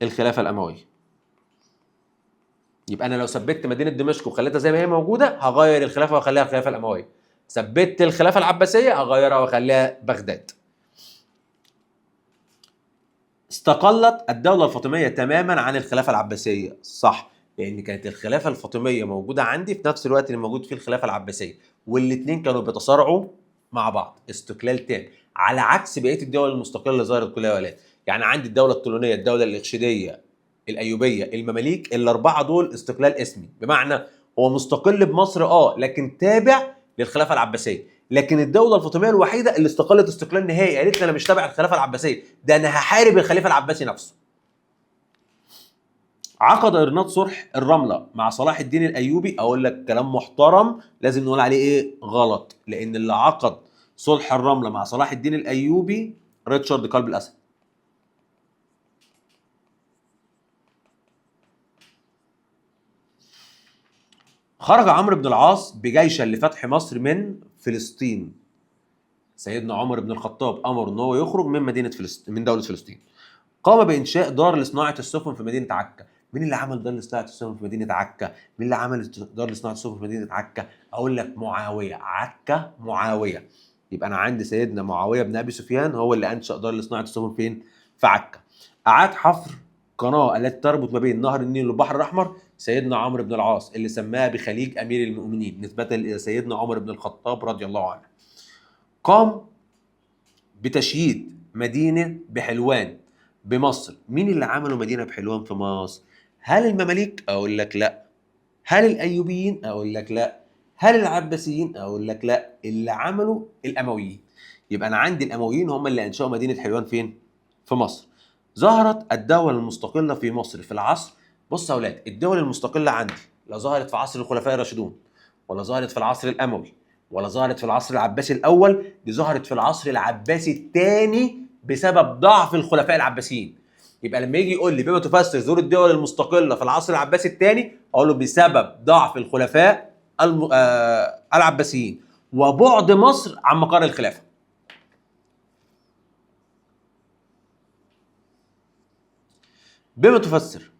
الخلافة الاموية. يبقى انا لو ثبت مدينة دمشق وخليتها زي ما هي موجودة هغير الخلافة واخليها الخلافة الاموية، ثبت الخلافة العباسية هغيرها واخليها بغداد. استقلت الدولة الفاطمية تماما عن الخلافة العباسية. صح، لان كانت الخلافة الفاطمية موجودة عندي في نفس الوقت اللي موجود فيه الخلافة العباسية، والاثنين كانوا بيتصارعوا مع بعض استقلال تام، على عكس بقية الدول المستقلة اللي ظهرت كلها يا ولاد. يعني عندي الدولة الطولونيه، الدولة الاخشيديه، الايوبيه، المماليك، الاربعة دول استقلال اسمي، بمعنى هو مستقل بمصر لكن تابع للخلافة العباسية. لكن الدولة الفاطمية الوحيدة اللي استقلت استقلال نهائي، قالت لي انا مش تابع الخلافة العباسية، ده انا هحارب الخليفة العباسي نفسه. عقد ارناط صلح الرملة مع صلاح الدين الايوبي. اقول لك كلام محترم لازم نقول عليه ايه؟ غلط، لان اللي عقد صلح الرملة مع صلاح الدين الايوبي ريتشارد قلب الاسد. خرج عمرو بن العاص بجيشا لفتح مصر من فلسطين. سيدنا عمر بن الخطاب امر ان هو يخرج من مدينة فلسطين، من دولة فلسطين. قام بانشاء دار لصناعة السفن في مدينة عكا. مين اللي عمل دار لصناعة السفن في مدينة عكا؟ مين اللي عمل دار لصناعة السفن في مدينة عكا؟ اقول لك معاوية، عكا معاوية. يبقى انا عندي سيدنا معاوية بن ابي سفيان هو اللي انشا دار لصناعة السفن فين؟ في عكا. اعاد حفر قناة التي تربط ما بين نهر النيل والبحر الاحمر سيدنا عمرو بن العاص، اللي سماها بخليج امير المؤمنين نسبه الى سيدنا عمر بن الخطاب رضي الله عنه. قام بتشييد مدينة بحلوان بمصر. مين اللي عملوا مدينة بحلوان في مصر؟ هل المماليك؟ اقول لك لا. هل الايوبيين؟ اقول لك لا. هل العباسيين؟ اقول لك لا. اللي عملوا الامويين. يبقى انا عندي الامويين هم اللي انشأوا مدينة حلوان فين؟ في مصر. ظهرت الدول المستقلة في مصر في العصر. بص يا اولاد، الدول المستقلة عندي لا ظهرت في عصر الخلفاء الراشدون، ولا ظهرت في العصر الاموي، ولا ظهرت في العصر العباسي الاول، دي ظهرت في العصر العباسي الثاني بسبب ضعف الخلفاء العباسيين. يبقى لما يجي يقول لي بما تفسر ظهور الدول المستقلة في العصر العباسي الثاني، اقول له بسبب ضعف الخلفاء العباسيين وبعد مصر عن مقر الخلافة. بما تفسر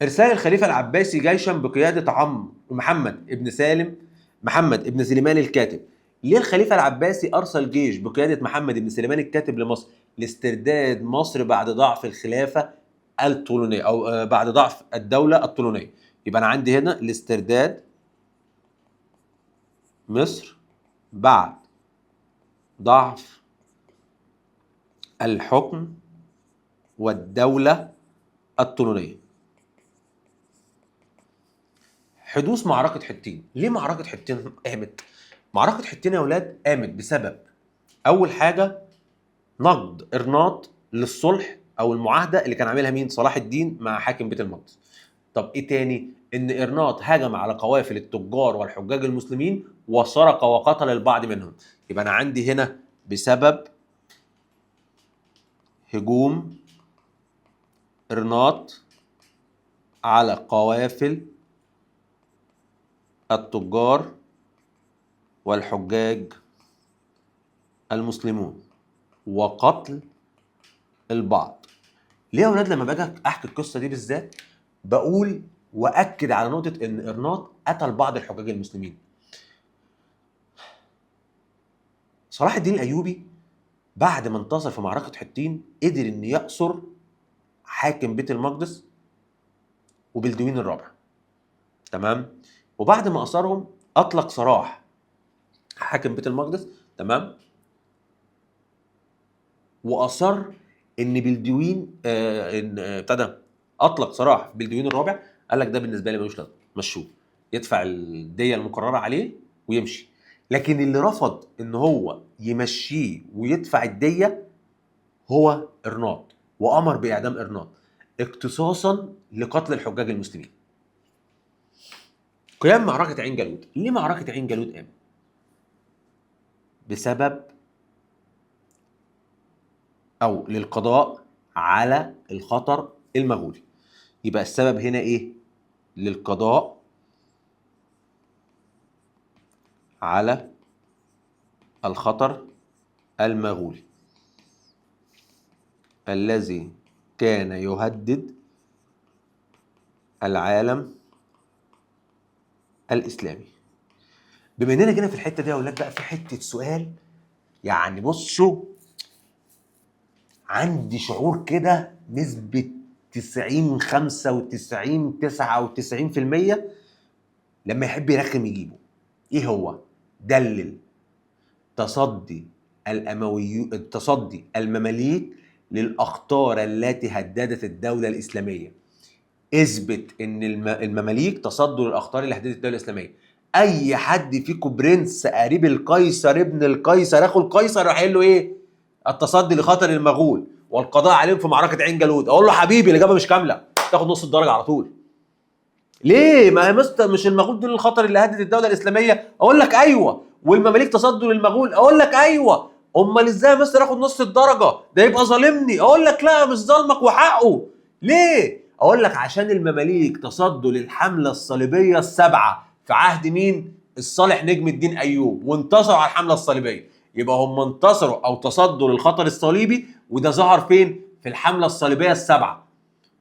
ارسال الخليفة العباسي جيشا بقيادة عم محمد ابن سالم، محمد ابن سليمان الكاتب. ليه الخليفة العباسي ارسل جيش بقيادة محمد ابن سليمان الكاتب لمصر؟ لاسترداد مصر بعد ضعف الخلافة الطولونيه، او بعد ضعف الدولة الطولونيه. يبقى انا عندي هنا لاسترداد مصر بعد ضعف الحكم والدولة الطولونيه. حدوث معركة حطين. ليه معركة حطين قامت؟ معركة حطين يا اولاد قامت بسبب اول حاجة نقد ارناط للصلح او المعاهدة اللي كان عاملها مين؟ صلاح الدين مع حاكم بيت المقدس. طب ايه تاني؟ ان ارناط هجم على قوافل التجار والحجاج المسلمين وسرق وقتل البعض منهم. يبقى انا عندي هنا بسبب هجوم ارناط على قوافل التجار والحجاج المسلمون وقتل البعض. ليه يا اولاد لما باجي احكي القصة دي بالذات بقول واكد على نقطة ان ارناط قتل بعض الحجاج المسلمين؟ صلاح الدين الايوبي بعد ما انتصر في معركة حطين قدر ان يأسر حاكم بيت المقدس وبلدوين الرابع. تمام؟ وبعد ما أسرهم أطلق سراح حاكم بيت المقدس، تمام؟ وأصر ان بلدوين ان بتاع ده اطلق سراح بلدوين الرابع، قال لك ده بالنسبة لي ملوش لازمه، مشوه، يدفع الدية المقررة عليه ويمشي. لكن اللي رفض ان هو يمشيه ويدفع الدية هو ارناط، وامر باعدام ارناط اقتصاصا لقتل الحجاج المسلمين. قيام معركة عين جالوت. ليه معركة عين جالوت قامت؟ بسبب او للقضاء على الخطر المغولي. يبقى السبب هنا ايه؟ للقضاء على الخطر المغولي الذي كان يهدد العالم الإسلامي. بما إننا جينا في الحتة دي يا أولاد بقى، في حتة سؤال يعني بصوا، عندي شعور كده نسبة 90 95 99% لما يحب يرخم يجيبه. إيه هو؟ دلل تصدي الأموي، تصدي المماليك للأخطار التي هددت الدولة الإسلامية. اثبت إن المماليك تصدوا للأخطار اللي هددت الدولة الإسلامية. أي حد فيكم برنس قريب القيصر ابن القيصر أخو القيصر راح يقول له إيه؟ التصدي لخطر المغول والقضاء عليهم في معركة عين جالوت. أقول له حبيبي الإجابة مش كاملة، تاخد نص الدرجة على طول. ليه؟ ما هي مستر مش المغول دول الخطر اللي هدد الدولة الإسلامية؟ أقول لك أيوه. والمماليك تصدوا للمغول؟ أقول لك أيوه. أمال إزاي يا مستر آخد نص الدرجة؟ ده يبقى ظالمني. أقول لك لا مش ظالمك وحقه. ليه؟ أقول لك عشان المماليك تصدوا للحملة الصليبية السبعة في عهد مين؟ الصالح نجم الدين أيوب، وانتصروا على الحملة الصليبية. يبقى هم انتصروا أو تصدوا للخطر الصليبي، وده ظهر فين؟ في الحملة الصليبية السبعة.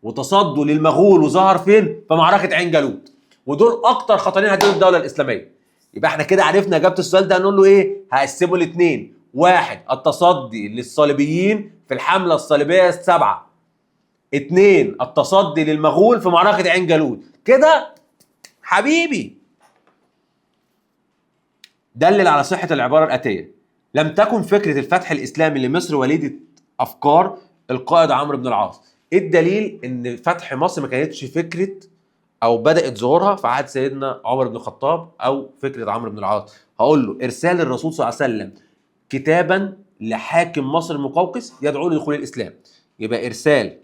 وتصدوا للمغول وظهر فين؟ في معركة عين جالوت. ودول أكتر خطرين هددوا الدولة الإسلامية. يبقى احنا كده عرفنا إجابة السؤال ده، هنقول له إيه؟ هقسمه لاتنين. واحد، التصدي للصليبيين في الحملة الصليبية السبعة. اتنين، التصدي للمغول في معركة عين جالوت. كده حبيبي دلل على صحة العبارة الآتية: لم تكن فكرة الفتح الإسلامي لمصر وليدة أفكار القائد عمرو بن العاص. إيه الدليل إن فتح مصر ما كانتش فكرة أو بدأت ظهورها في عهد سيدنا عمر بن الخطاب أو فكرة عمرو بن العاص؟ هقول له إرسال الرسول صلى الله عليه وسلم كتابا لحاكم مصر المقوقس يدعو لدخول الإسلام. يبقى إرسال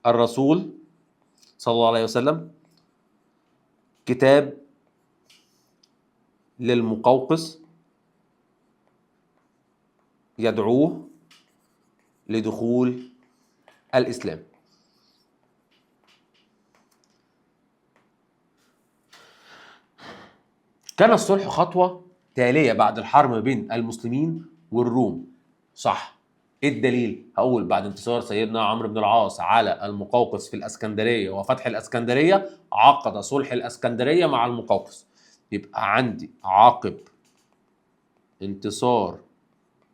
الرسول صلى الله عليه وسلم كتاب للمقوقس يدعوه لدخول الإسلام. كان الصلح خطوة تالية بعد الحرب ما بين المسلمين والروم. صح. ايه الدليل؟ هقول بعد انتصار سيدنا عمرو بن العاص على المقوقس في الاسكندرية وفتح الاسكندرية عقد صلح الاسكندرية مع المقوقس. يبقى عندي عقب انتصار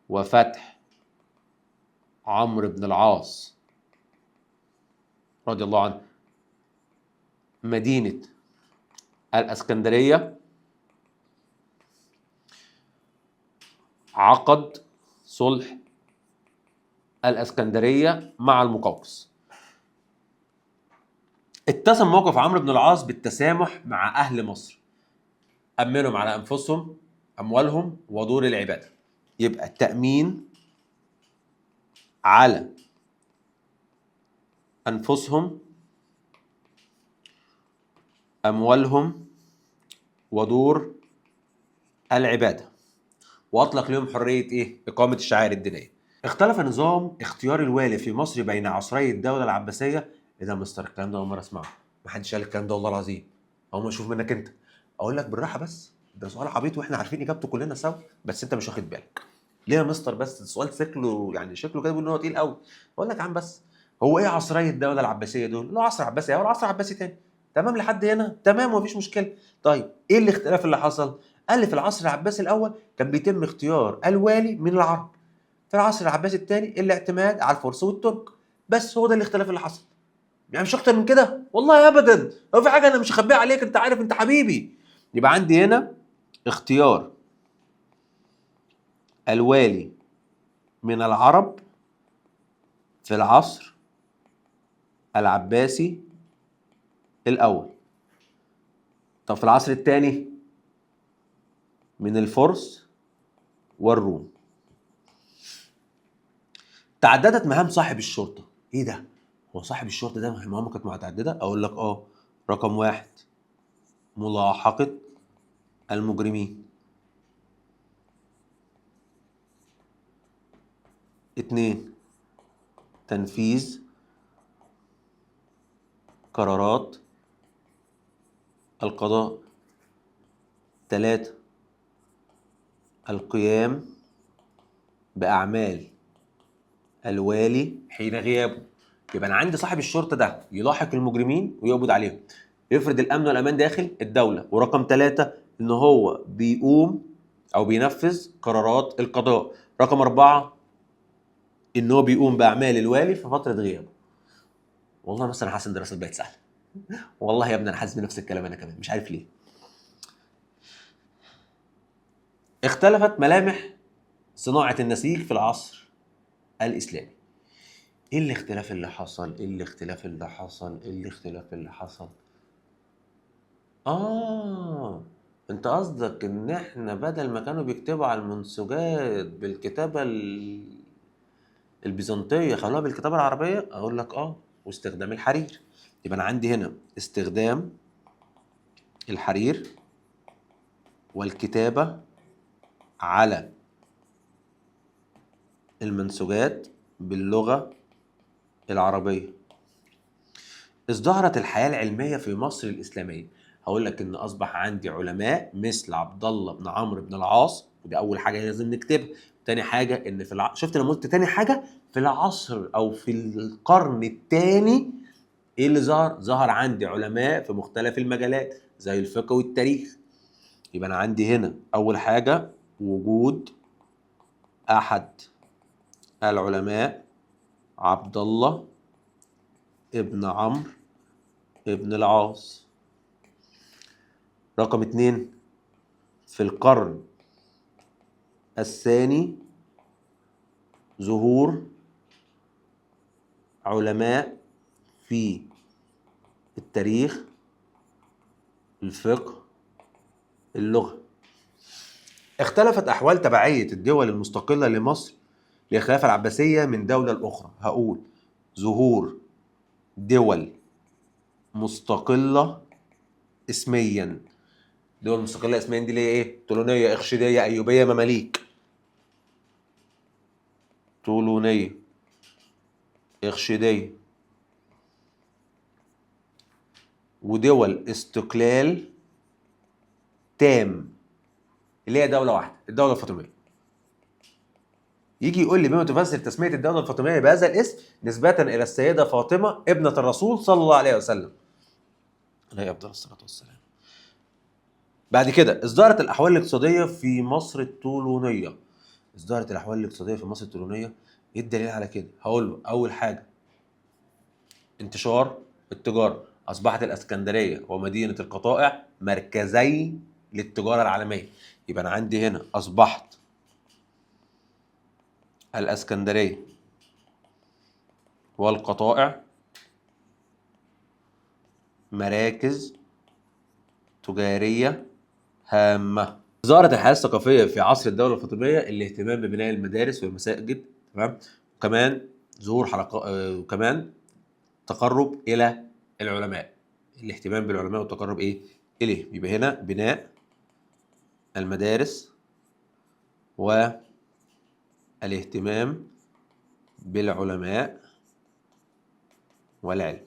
وفتح عمرو بن العاص رضي الله عنه مدينة الاسكندرية عقد صلح الاسكندرية مع المقوقس. اتسم موقف عمرو بن العاص بالتسامح مع اهل مصر، امنهم على انفسهم اموالهم ودور العبادة. يبقى التامين على انفسهم اموالهم ودور العبادة، واطلق لهم حرية ايه؟ اقامه الشعائر الدينية. اختلف نظام اختيار الوالي في مصر بين عصري الدولة العباسية. ايه ده يا مستر؟ الكلام ده اول مرة اسمعه، ما حدش قال الكلام ده والله العظيم، اول ما اشوف منك انت. اقول لك بالراحة، بس ده سؤال عبيط واحنا عارفين اجابته كلنا سوا، بس انت مش واخد بالك. ليه يا مستر؟ بس السؤال شكله يعني شكله كده بيقول ان هو تقيل قوي. اقول لك يا عم، بس هو ايه عصري الدولة العباسية دول؟ لا عصر عباسي اول، عصر عباسي تاني. تمام لحد هنا؟ تمام ومفيش مشكلة. طيب ايه الاختلاف اللي حصل؟ قال لي في العصر العباسي الاول كان بيتم اختيار الوالي من العرب، في العصر العباسي الثاني الاعتماد على الفرس والترك. بس هو ده الاختلاف اللي حصل، يعني مش اكتر من كده والله ابدا. لو في حاجة انا مش هخبيها عليك، انت عارف، انت حبيبي. يبقى عندي هنا اختيار الوالي من العرب في العصر العباسي الأول. طب في العصر الثاني من الفرس والروم. تعددت مهام صاحب الشرطة. ايه ده؟ هو صاحب الشرطة ده مهامه كانت متعددة؟ اقول لك اه. رقم 1 ملاحقة المجرمين. 2 تنفيذ قرارات القضاء. 3 القيام بأعمال الوالي حين غيابه. يبقى أنا عندي صاحب الشرطة ده يلاحق المجرمين ويقبض عليهم، يفرض الأمن والأمان داخل الدولة. ورقم 3 إن هو بيقوم أو بينفذ قرارات القضاء. رقم 4 إن هو بيقوم بأعمال الوالي في فترة غيابه. والله مثلا حاسس إن الدراسات بقت سهلة. والله يا ابني أنا حاسس بنفس الكلام أنا كمان، مش عارف ليه. اختلفت ملامح صناعة النسيج في العصر الإسلامي. إيه الاختلاف اللي حصل؟ إيه الاختلاف اللي حصل؟ إيه الاختلاف اللي حصل؟ أنت قصدك إن إحنا بدل ما كانوا بيكتبوا على المنسوجات بالكتابة البيزنطية خلوها بالكتابة العربية؟ أقول لك واستخدام الحرير. يبقى أنا عندي هنا استخدام الحرير والكتابة على المنسوجات باللغة العربية. ازدهرت الحياة العلمية في مصر الإسلامية. هقول لك إن أصبح عندي علماء مثل عبد الله بن عمرو بن العاص، ودي أول حاجة لازم نكتبها. تاني حاجة إن في شفت لما قلت تاني حاجة في العصر أو في القرن الثاني إيه اللي ظهر؟ ظهر عندي علماء في مختلف المجالات زي الفقه والتاريخ. يبقى أنا عندي هنا أول حاجة وجود أحد العلماء عبد الله ابن عمرو ابن العاص. رقم 2 في القرن الثاني ظهور علماء في التاريخ، الفقه، اللغة. اختلفت أحوال تبعية الدول المستقلة لمصر للخلافة العباسية من دولة لأخرى. هقول ظهور دول مستقلة اسميا. دول مستقلة اسميا دي اللي هي ايه؟ طولونية، إخشيدية، أيوبية، مماليك. طولونية، إخشيدية، ودول استقلال تام اللي هي دولة واحدة، الدولة الفاطمية. يجي يقول لي بما تفسر تسمية الدولة الفاطمية بهذا الاسم نسبة إلى السيدة فاطمة ابنة الرسول صلى الله عليه وسلم عليه أفضل الصلاة والسلام. بعد كده ازدهرت الأحوال الاقتصادية في مصر الطولونية. ازدهرت الأحوال الاقتصادية في مصر الطولونية، إيه الدليل على كده؟ هقول له أول حاجة انتشار التجارة، أصبحت الإسكندرية ومدينة القطائع مركزي للتجارة العالمية. يبقى أنا عندي هنا أصبحت الإسكندرية والقطائع مراكز تجارية هامة. ظهرت الحياة الثقافية في عصر الدولة الفاطمية الاهتمام ببناء المدارس والمساجد، تمام، وكمان ظهور حلقات، وكمان تقرب إلى العلماء، الاهتمام بالعلماء والتقرب إيه؟ إليه. يبقى هنا بناء المدارس والاهتمام بالعلماء والعلم.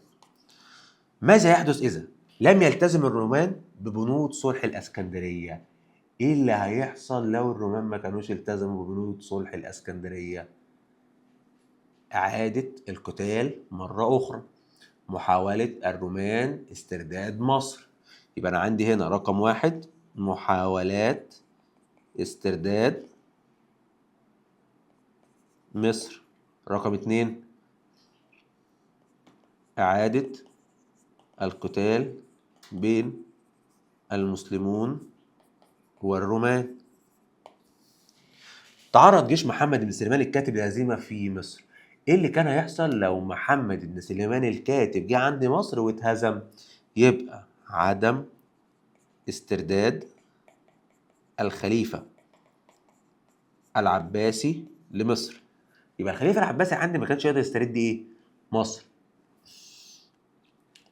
ماذا يحدث إذا لم يلتزم الرومان ببنود صلح الإسكندرية؟ إيه اللي هيحصل لو الرومان ما كانوش التزموا ببنود صلح الإسكندرية؟ إعادة القتال مرة أخرى، محاولة الرومان استرداد مصر. يبقى أنا عندي هنا رقم 1 محاولات استرداد مصر، رقم 2 إعادة القتال بين المسلمون والرومان. تعرض جيش محمد بن سليمان الكاتب لهزيمة في مصر. ايه اللي كان هيحصل لو محمد بن سليمان الكاتب جه عند مصر واتهزم؟ يبقى عدم استرداد الخليفة العباسي لمصر. يبقى الخليفة العباسي عندي ما كانش يقدر يسترد ايه؟ مصر.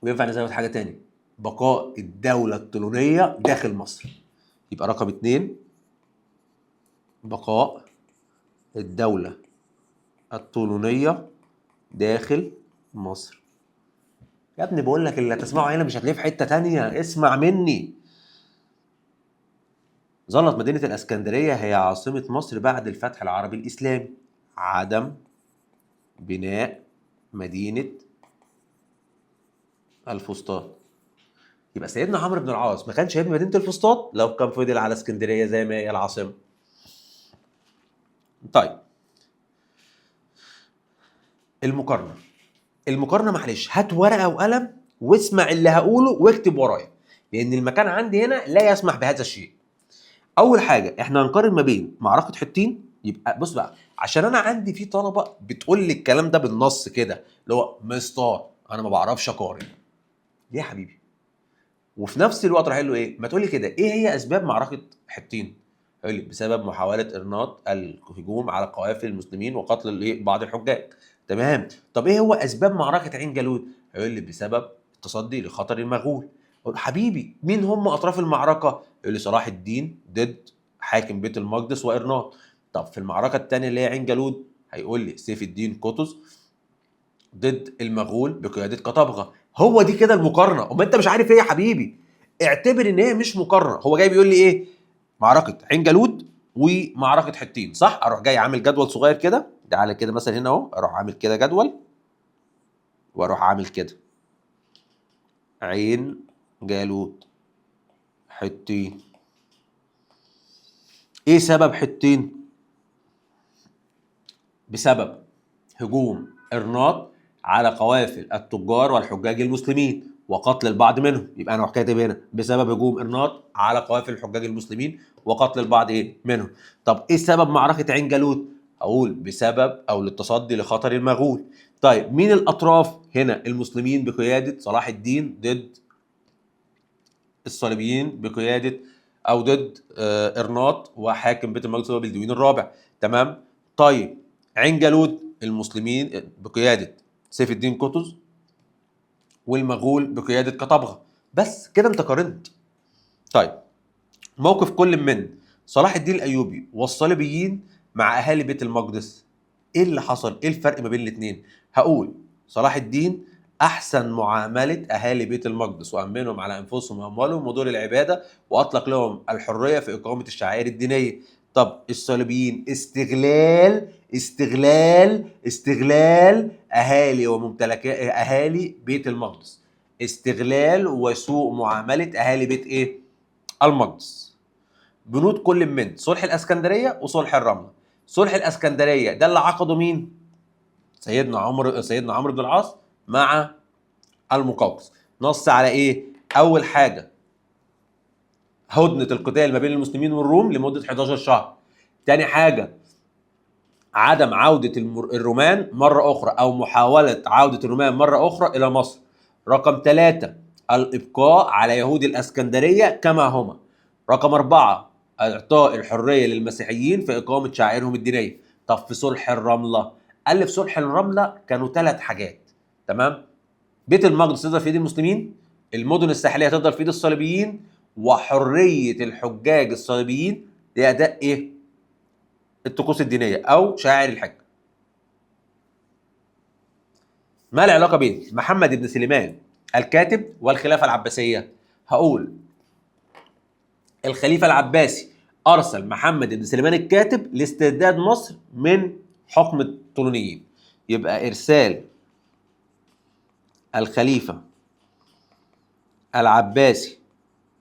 وينفع نزود حاجة تاني، بقاء الدولة الطولونية داخل مصر. يبقى رقم 2 بقاء الدولة الطولونية داخل مصر. يا ابني بقول لك اللي هتسمعه هنا مش هتلاقيه في حتة تانية، اسمع مني. ظلت مدينة الاسكندرية هي عاصمة مصر بعد الفتح العربي الإسلامي. عدم بناء مدينة الفسطاط. يبقى سيدنا عمرو بن العاص ما كانش هيبني مدينة الفسطاط لو كان فضل على اسكندرية زي ما هي العاصمة. طيب المقارنة، المقارنة معلش هات ورقة وقلم واسمع اللي هقوله واكتب ورايا، لأن المكان عندي هنا لا يسمح بهذا الشيء. أول حاجة احنا هنقارن ما بين معركة حطين. يبقى بص بقى، عشان أنا عندي في طلبة بتقول لي الكلام ده بالنص كده، اللي هو مستر أنا ما بعرفش أقارن. ليه يا حبيبي؟ وفي نفس الوقت راح له ايه؟ ما تقول لي كده ايه هي اسباب معركة حطين؟ يقول لي بسبب محاولة ارناط الهجوم على قوافل المسلمين وقتل بعض الحجاج. تمام. طب ايه هو اسباب معركة عين جالوت؟ هيقول لي بسبب التصدي لخطر المغول. اقول حبيبي مين هم اطراف المعركة؟ يقول لي صلاح الدين ضد حاكم بيت المقدس وارناط. طب في المعركة الثانية اللي هي عين جالوت هيقول لي سيف الدين قطز ضد المغول بقيادة قطبغه. هو دي كده المقارنة. امال انت مش عارف ايه يا حبيبي؟ اعتبر ان هي مش مقارنة. هو جاي بيقول لي ايه؟ معركة عين جالوت ومعركة حطين، صح؟ اروح جاي عامل جدول صغير كده، تعالى كده مثلا هنا اهو، اروح عامل كده جدول واروح عامل كده عين جالوت حطين. ايه سبب حطين؟ بسبب هجوم ارناط على قوافل التجار والحجاج المسلمين وقتل البعض منهم. يبقى انا كاتب هنا بسبب هجوم ارناط على قوافل الحجاج المسلمين وقتل البعض ايه منهم. طب ايه سبب معركة عين جالوت؟ اقول بسبب او للتصدي لخطر المغول. طيب مين الاطراف هنا؟ المسلمين بقيادة صلاح الدين ضد الصليبيين بقيادة او ضد ارناط وحاكم بيت المقدس هو بلدوين الرابع. تمام. طيب عين جالوت المسلمين بقيادة سيف الدين قطز والمغول بقيادة قطبغه. بس كده انت قارنت. طيب موقف كل من صلاح الدين الايوبي والصليبيين مع اهالي بيت المقدس، ايه اللي حصل؟ ايه الفرق ما بين الاثنين؟ هقول صلاح الدين احسن معاملة اهالي بيت المقدس وامنهم على انفسهم واموالهم ودور العبادة واطلق لهم الحرية في اقامه الشعائر الدينية. طب الصليبيين استغلال استغلال استغلال اهالي وممتلكات اهالي بيت المقدس، استغلال وسوء معاملة اهالي بيت ايه؟ المقدس. بنود كل من صلح الاسكندرية وصلح الرملة. صلح الاسكندرية ده اللي عقده مين؟ سيدنا عمرو بن العاص مع المقوقس. نص على ايه؟ اول حاجة هدنة القتال ما بين المسلمين والروم لمدة 11 شهر. تاني حاجة عدم عوده الرومان مرة اخرى او محاولة عوده الرومان مرة اخرى الى مصر. رقم 3 الابقاء على يهود الاسكندرية كما هما. رقم 4 اعطاء الحرية للمسيحيين في اقامه شعائرهم الدينية. طب في صلح الرملة، قال لي في صلح الرملة كانوا 3 حاجات. تمام؟ بيت المقدس تفضل في ايد المسلمين، المدن الساحلية تفضل في ايد الصليبيين، وحريه الحجاج الصليبيين لاداء ايه؟ الطقوس الدينية او شعائر الحج. ما العلاقة بين محمد بن سليمان الكاتب والخلافة العباسية؟ هقول الخليفة العباسي ارسل محمد بن سليمان الكاتب لاسترداد مصر من حكم الطولونيين. يبقى ارسال الخليفة العباسي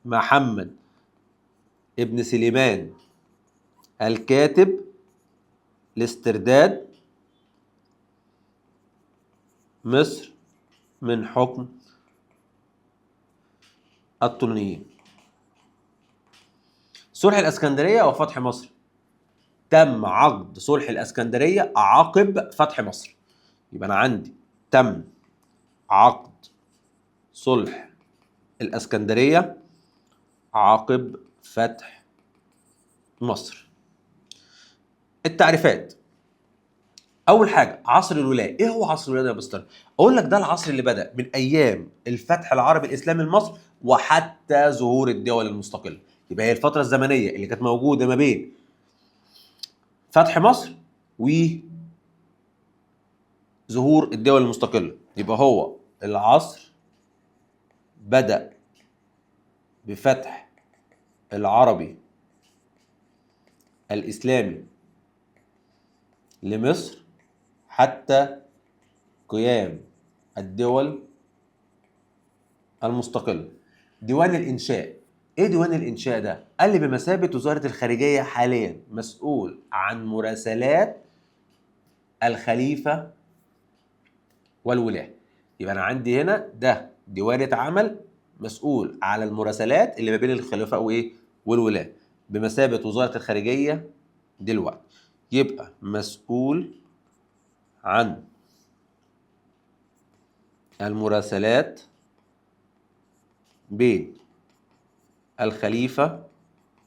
محمد ابن سليمان الكاتب لاسترداد مصر من حكم الطولونيين. صلح الاسكندرية وفتح مصر. تم عقد صلح الاسكندرية عقب فتح مصر. يبقى انا عندي تم عقد صلح الاسكندرية عقب فتح مصر. التعريفات، اول حاجة عصر الولاية. ايه هو عصر الولاية يا مستر؟ اقول لك ده العصر اللي بدا من ايام الفتح العربي الاسلامي لمصر وحتى ظهور الدول المستقلة. يبقى هي الفترة الزمنية اللي كانت موجودة ما بين فتح مصر وظهور الدول المستقلة. يبقى هو العصر بدا بفتح العربي الاسلامي لمصر حتى قيام الدول المستقلة. ديوان الإنشاء، إيه ديوان الإنشاء ده؟ قال لي بمثابة وزارة الخارجية حاليا، مسؤول عن مراسلات الخليفة والولاة. يبقى أنا عندي هنا ده ديوان اتعمل مسؤول على المراسلات اللي ما بين الخلفاء وإيه؟ والولاة، بمثابة وزارة الخارجية دلوقتي. يبقى مسؤول عن المراسلات بين الخليفة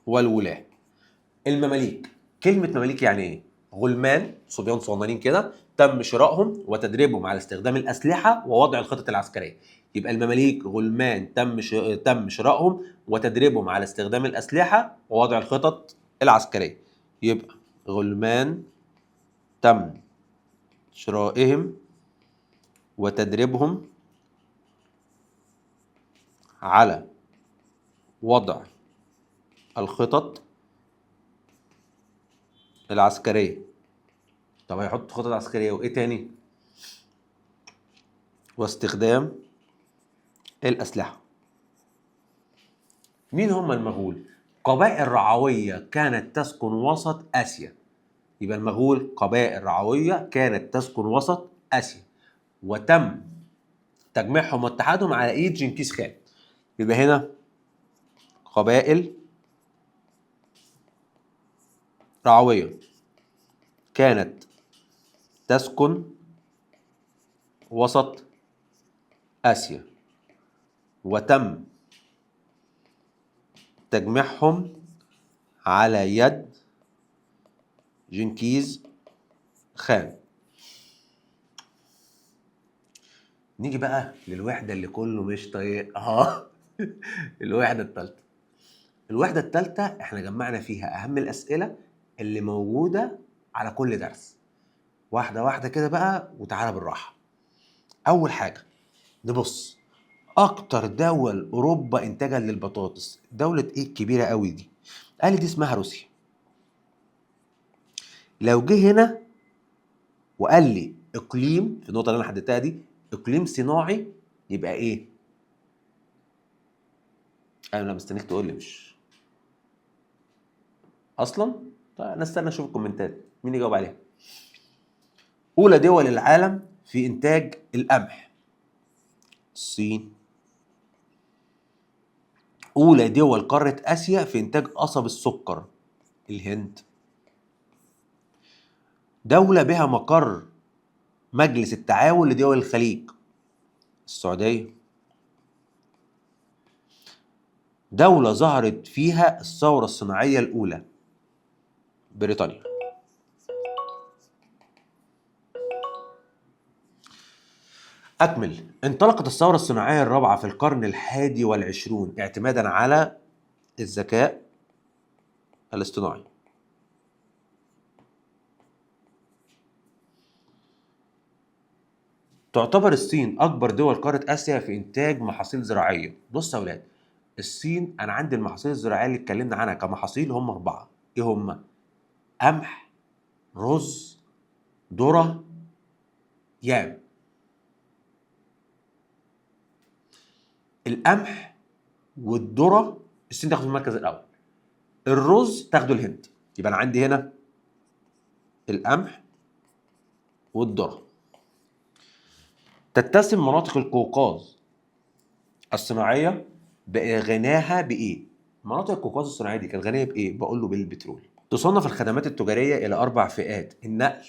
والولاة. المماليك، كلمة مماليك يعني ايه؟ غلمان، صبيان صغننين كده، تم شرائهم وتدريبهم على استخدام الأسلحة ووضع الخطط العسكرية. يبقى المماليك غلمان تم شرائهم وتدريبهم على استخدام الأسلحة ووضع الخطط العسكرية. يبقى غلمان تم شرائهم وتدريبهم على وضع الخطط العسكرية. طب هيحط خطط عسكرية وإيه تاني؟ واستخدام الأسلحة. مين هم المغول؟ قبائل رعوية كانت تسكن وسط آسيا. يبقى المغول قبائل رعوية كانت تسكن وسط آسيا، وتم تجميعهم واتحادهم على ايد جنكيز خان. يبقى هنا قبائل رعوية كانت تسكن وسط آسيا، وتم تجميعهم على يد جنكيز خان. نيجي بقى للوحدة اللي كله مش طايقها. الوحدة الثالثة. الوحدة الثالثة احنا جمعنا فيها أهم الأسئلة اللي موجودة على كل درس، واحدة واحدة كده بقى، وتعالى بالراحة. أول حاجة نبص أكتر دول أوروبا إنتاجا للبطاطس، دولة إيه الكبيرة قوي دي؟ قال لي دي اسمها روسيا. لو جه هنا وقال لي إقليم في النقطة اللي أنا حددتها دي، إقليم صناعي، يبقى إيه؟ أنا مستنيك تقول لي، مش أصلا؟ طيب أنا استنى أشوف الكومنتات مين يجاوب عليها. أولى دول العالم في إنتاج القمح، الصين. أولى دول قارة آسيا في إنتاج قصب السكر، الهند. دولة بها مقر مجلس التعاون لدول الخليج، السعودية. دولة ظهرت فيها الثورة الصناعية الأولى، بريطانيا. أكمل. انطلقت الثورة الصناعية الرابعة في القرن 21 اعتمادا على الذكاء الاصطناعي. تعتبر الصين أكبر دول قارة آسيا في إنتاج محاصيل زراعية. بص يا أولاد، الصين أنا عندي المحاصيل الزراعية اللي اتكلمنا عنها كمحاصيل هم 4. إيه هم؟ قمح، رز، ذرة، يام. القمح والذرة الصين تاخد المركز الأول، الرز تاخده الهند. يبقى أنا عندي هنا القمح والذرة. تتسم مناطق القوقاز الصناعية بغناها بإيه؟ مناطق القوقاز الصناعية دي كانت غنية بإيه؟ بقول له بالبترول. تصنف الخدمات التجارية إلى 4 فئات: النقل،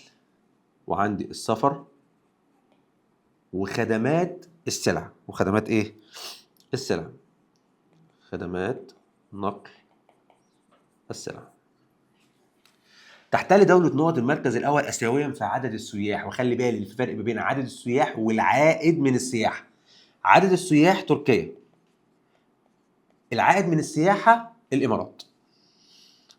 وعندي السفر، وخدمات السلع. وخدمات ايه؟ السلع. خدمات نقل السلع. تحتل دولة نقط المركز الأول آسيويا في عدد السياح، وخلي بالي في فرق ما بين عدد السياح والعائد من السياحة. عدد السياح تركيا، العائد من السياحة الإمارات.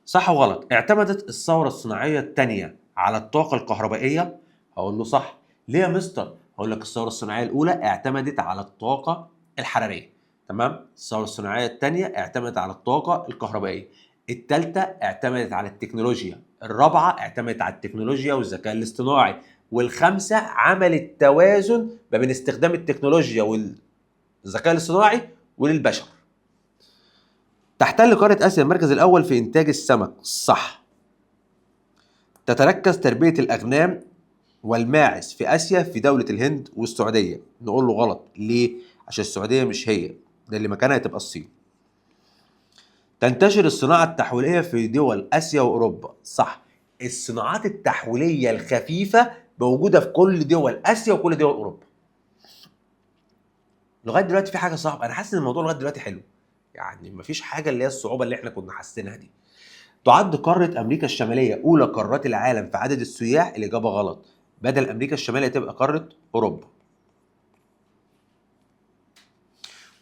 صح وغلط؟ اعتمدت الثورة الصناعية الثانية على الطاقة الكهربائية؟ هقول له صح. ليه يا مستر؟ هقول لك الثورة الصناعية الأولى اعتمدت على الطاقة الحرارية، تمام؟ الثورة الصناعية الثانية اعتمدت على الطاقة الكهربائية، الثالثة اعتمدت على التكنولوجيا، الرابعة اعتمدت على التكنولوجيا والذكاء الاصطناعي، والخامسة عملت توازن ما بين استخدام التكنولوجيا والذكاء الاصطناعي وللبشر. تحتل قارة آسيا المركز الأول في إنتاج السمك، صح. تتركز تربية الأغنام والماعز في آسيا في دولة الهند والسعودية، نقول له غلط. ليه؟ عشان السعودية مش هي، ده اللي مكانها تبقى الصين. تنتشر الصناعة التحويلية في دول آسيا وأوروبا، صح. الصناعات التحويلية الخفيفة موجودة في كل دول آسيا وكل دول أوروبا. لغاية دلوقتي في حاجة صعبة؟ أنا حاسس إن الموضوع لغاية دلوقتي حلو، يعني مفيش حاجة اللي هي الصعوبة اللي احنا كنا حاسينها دي. تعد قارة أمريكا الشمالية أولى قارات العالم في عدد السياح؟ الإجابة غلط، بدل أمريكا الشمالية تبقى قارة أوروبا.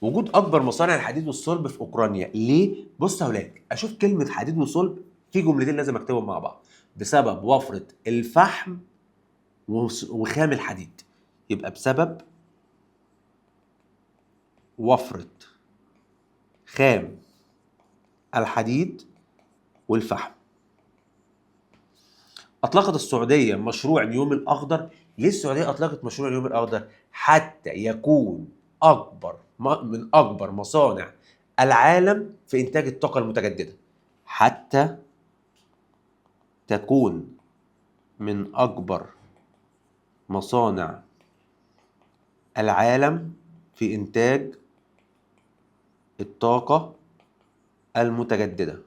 وجود أكبر مصانع الحديد والصلب في أوكرانيا، ليه؟ بص يا ولاد، أشوف كلمة حديد وصلب في جملتين لازم أكتبهم مع بعض، بسبب وفرة الفحم وخام الحديد، يبقى بسبب وفرة خام الحديد والفحم. أطلقت السعودية مشروع اليوم الأخضر. ليه السعودية أطلقت مشروع اليوم الأخضر؟ حتى يكون أكبر من أكبر مصانع العالم في إنتاج الطاقة المتجددة، حتى تكون من أكبر مصانع العالم في إنتاج الطاقة المتجددة.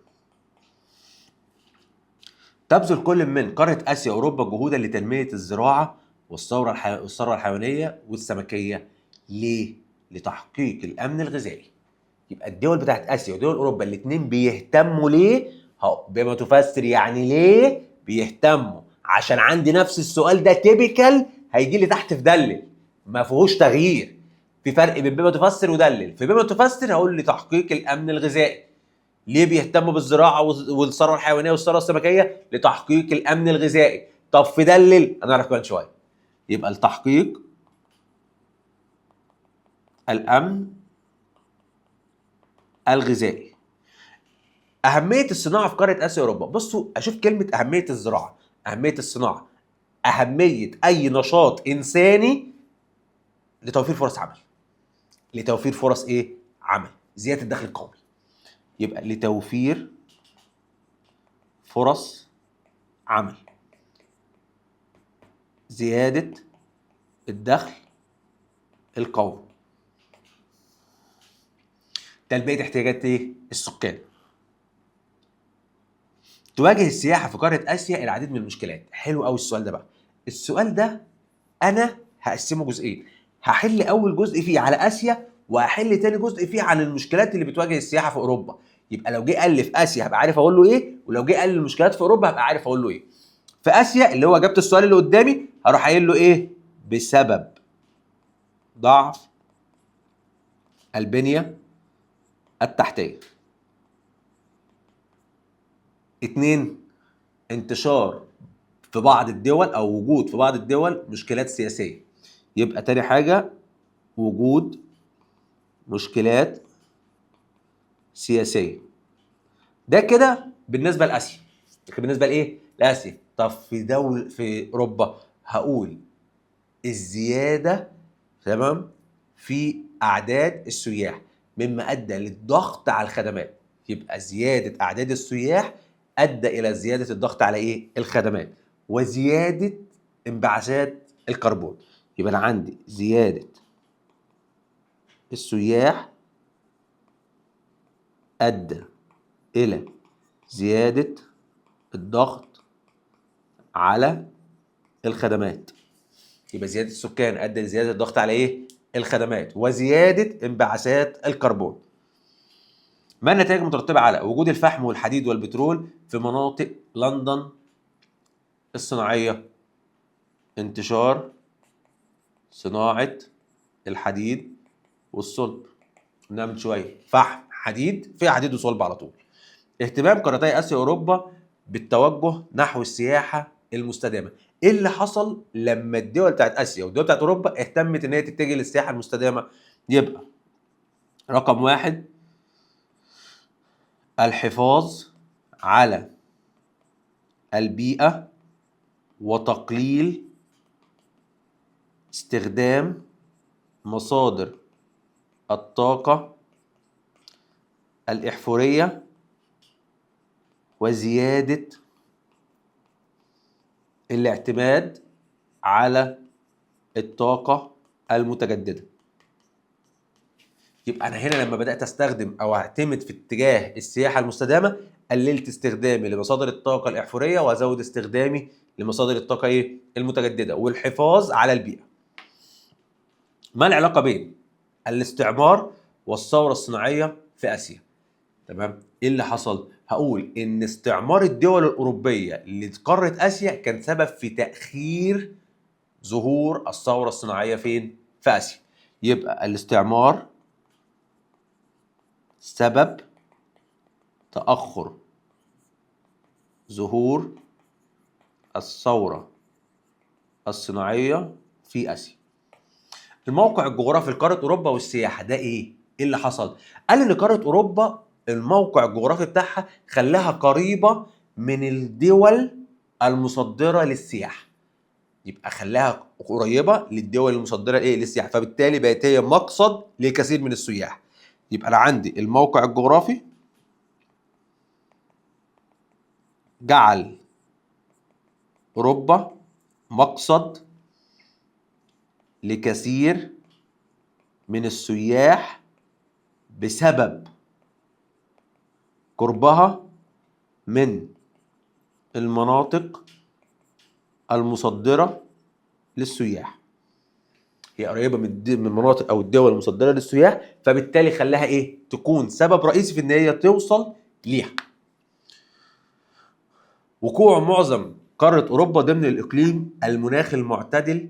تبذل كل من قارة آسيا وأوروبا جهودا لتنمية الزراعة والثروة الحيوانية والسمكية. ليه؟ لتحقيق الأمن الغذائي. يبقى الدول بتاعت آسيا ودول أوروبا الاتنين بيهتموا ليه؟ بما تفسر يعني ليه بيهتموا؟ عشان عندي نفس السؤال ده typical هيجي لي تحت في دلل، ما فيهوش تغيير، في فرق بين بما تفسر ودلل. في بما تفسر هقول لتحقيق الأمن الغذائي. ليه بيهتموا بالزراعة والثروة الحيوانية والثروة السمكية؟ لتحقيق الأمن الغذائي. طب في دلل هنعرف كمان شوية. يبقى لتحقيق الأمن الغذائي. أهمية الصناعة في قارة آسيا وأوروبا. بصوا أشوف كلمة أهمية الزراعة، أهمية الصناعة، أهمية أي نشاط إنساني لتوفير فرص عمل. لتوفير فرص إيه؟ عمل، زيادة الدخل القومي. يبقى لتوفير فرص عمل، زيادة الدخل القومي، تلبية احتياجات ايه؟ السكان. تواجه السياحة في قارة آسيا العديد من المشكلات. حلو قوي السؤال ده بقى. السؤال ده أنا هقسمه جزئين، هحل أول جزء فيه على آسيا وهحل تاني جزء فيه عن المشكلات اللي بتواجه السياحة في أوروبا. يبقى لو جه قال لي في آسيا هبقى عارف أقول له إيه، ولو جه قال لي المشكلات في أوروبا هبقى عارف أقول له إيه. في آسيا اللي هو إجابة السؤال اللي قدامي هروح قايل له إيه؟ بسبب ضعف البنية التحتية. 2، انتشار في بعض الدول أو وجود في بعض الدول مشكلات سياسية. يبقى تاني حاجة وجود مشكلات سياسية. ده كده بالنسبة لآسيا. لكن بالنسبة لإيه؟ لآسيا. طب في دول في أوروبا هقول الزيادة، تمام، في أعداد السياح مما أدى للضغط على الخدمات. يبقى زيادة أعداد السياح أدى إلى زيادة الضغط على إيه؟ الخدمات، وزيادة انبعاثات الكربون. يبقى أنا عندي زيادة السياح أدى إلى زيادة الضغط على الخدمات. يبقى زيادة السكان ادى لزيادة الضغط على ايه؟ الخدمات وزيادة انبعاثات الكربون. ما النتائج المترتبة على وجود الفحم والحديد والبترول في مناطق لندن الصناعية؟ انتشار صناعة الحديد والصلب. قلنا من شوية فحم حديد، فيها حديد وصلب على طول. اهتمام قارتي اسيا واوروبا بالتوجه نحو السياحة المستدامة. ايه اللي حصل لما الدول بتاعت اسيا والدول بتاعت اوروبا اهتمت ان هي تتجه للسياحة المستدامة؟ يبقى رقم 1 الحفاظ على البيئة وتقليل استخدام مصادر الطاقة الإحفورية وزيادة الاعتماد على الطاقة المتجددة. يبقى أنا هنا لما بدأت أستخدم أو أعتمد في اتجاه السياحة المستدامة قللت استخدامي لمصادر الطاقة الإحفورية وأزود استخدامي لمصادر الطاقة إيه؟ المتجددة والحفاظ على البيئة. ما العلاقة بين الاستعمار والثورة الصناعية في آسيا؟ تمام؟ إيه اللي حصل؟ هقول إن استعمار الدول الأوروبية لقارة آسيا كان سبب في تأخير ظهور الثورة الصناعية فين؟ في آسيا. يبقى الاستعمار سبب تأخر ظهور الثورة الصناعية في آسيا. الموقع الجغرافي لقارة أوروبا والسياحة ده إيه؟ إيه اللي حصل؟ قال إن قارة أوروبا الموقع الجغرافي بتاعها خلاها قريبة من الدول المصدرة للسياحة. يبقى خلاها قريبة للدول المصدرة إيه؟ للسياحة، فبالتالي بقت هي مقصد لكثير من السياح. يبقى أنا عندي الموقع الجغرافي جعل أوروبا مقصد لكثير من السياح بسبب قربها من المناطق المصدرة للسياح. هي قريبة من المناطق أو الدول المصدرة للسياح، فبالتالي خلاها إيه؟ تكون سبب رئيسي في إن هي توصل ليها. وقوع معظم قارة أوروبا ضمن الإقليم المناخ المعتدل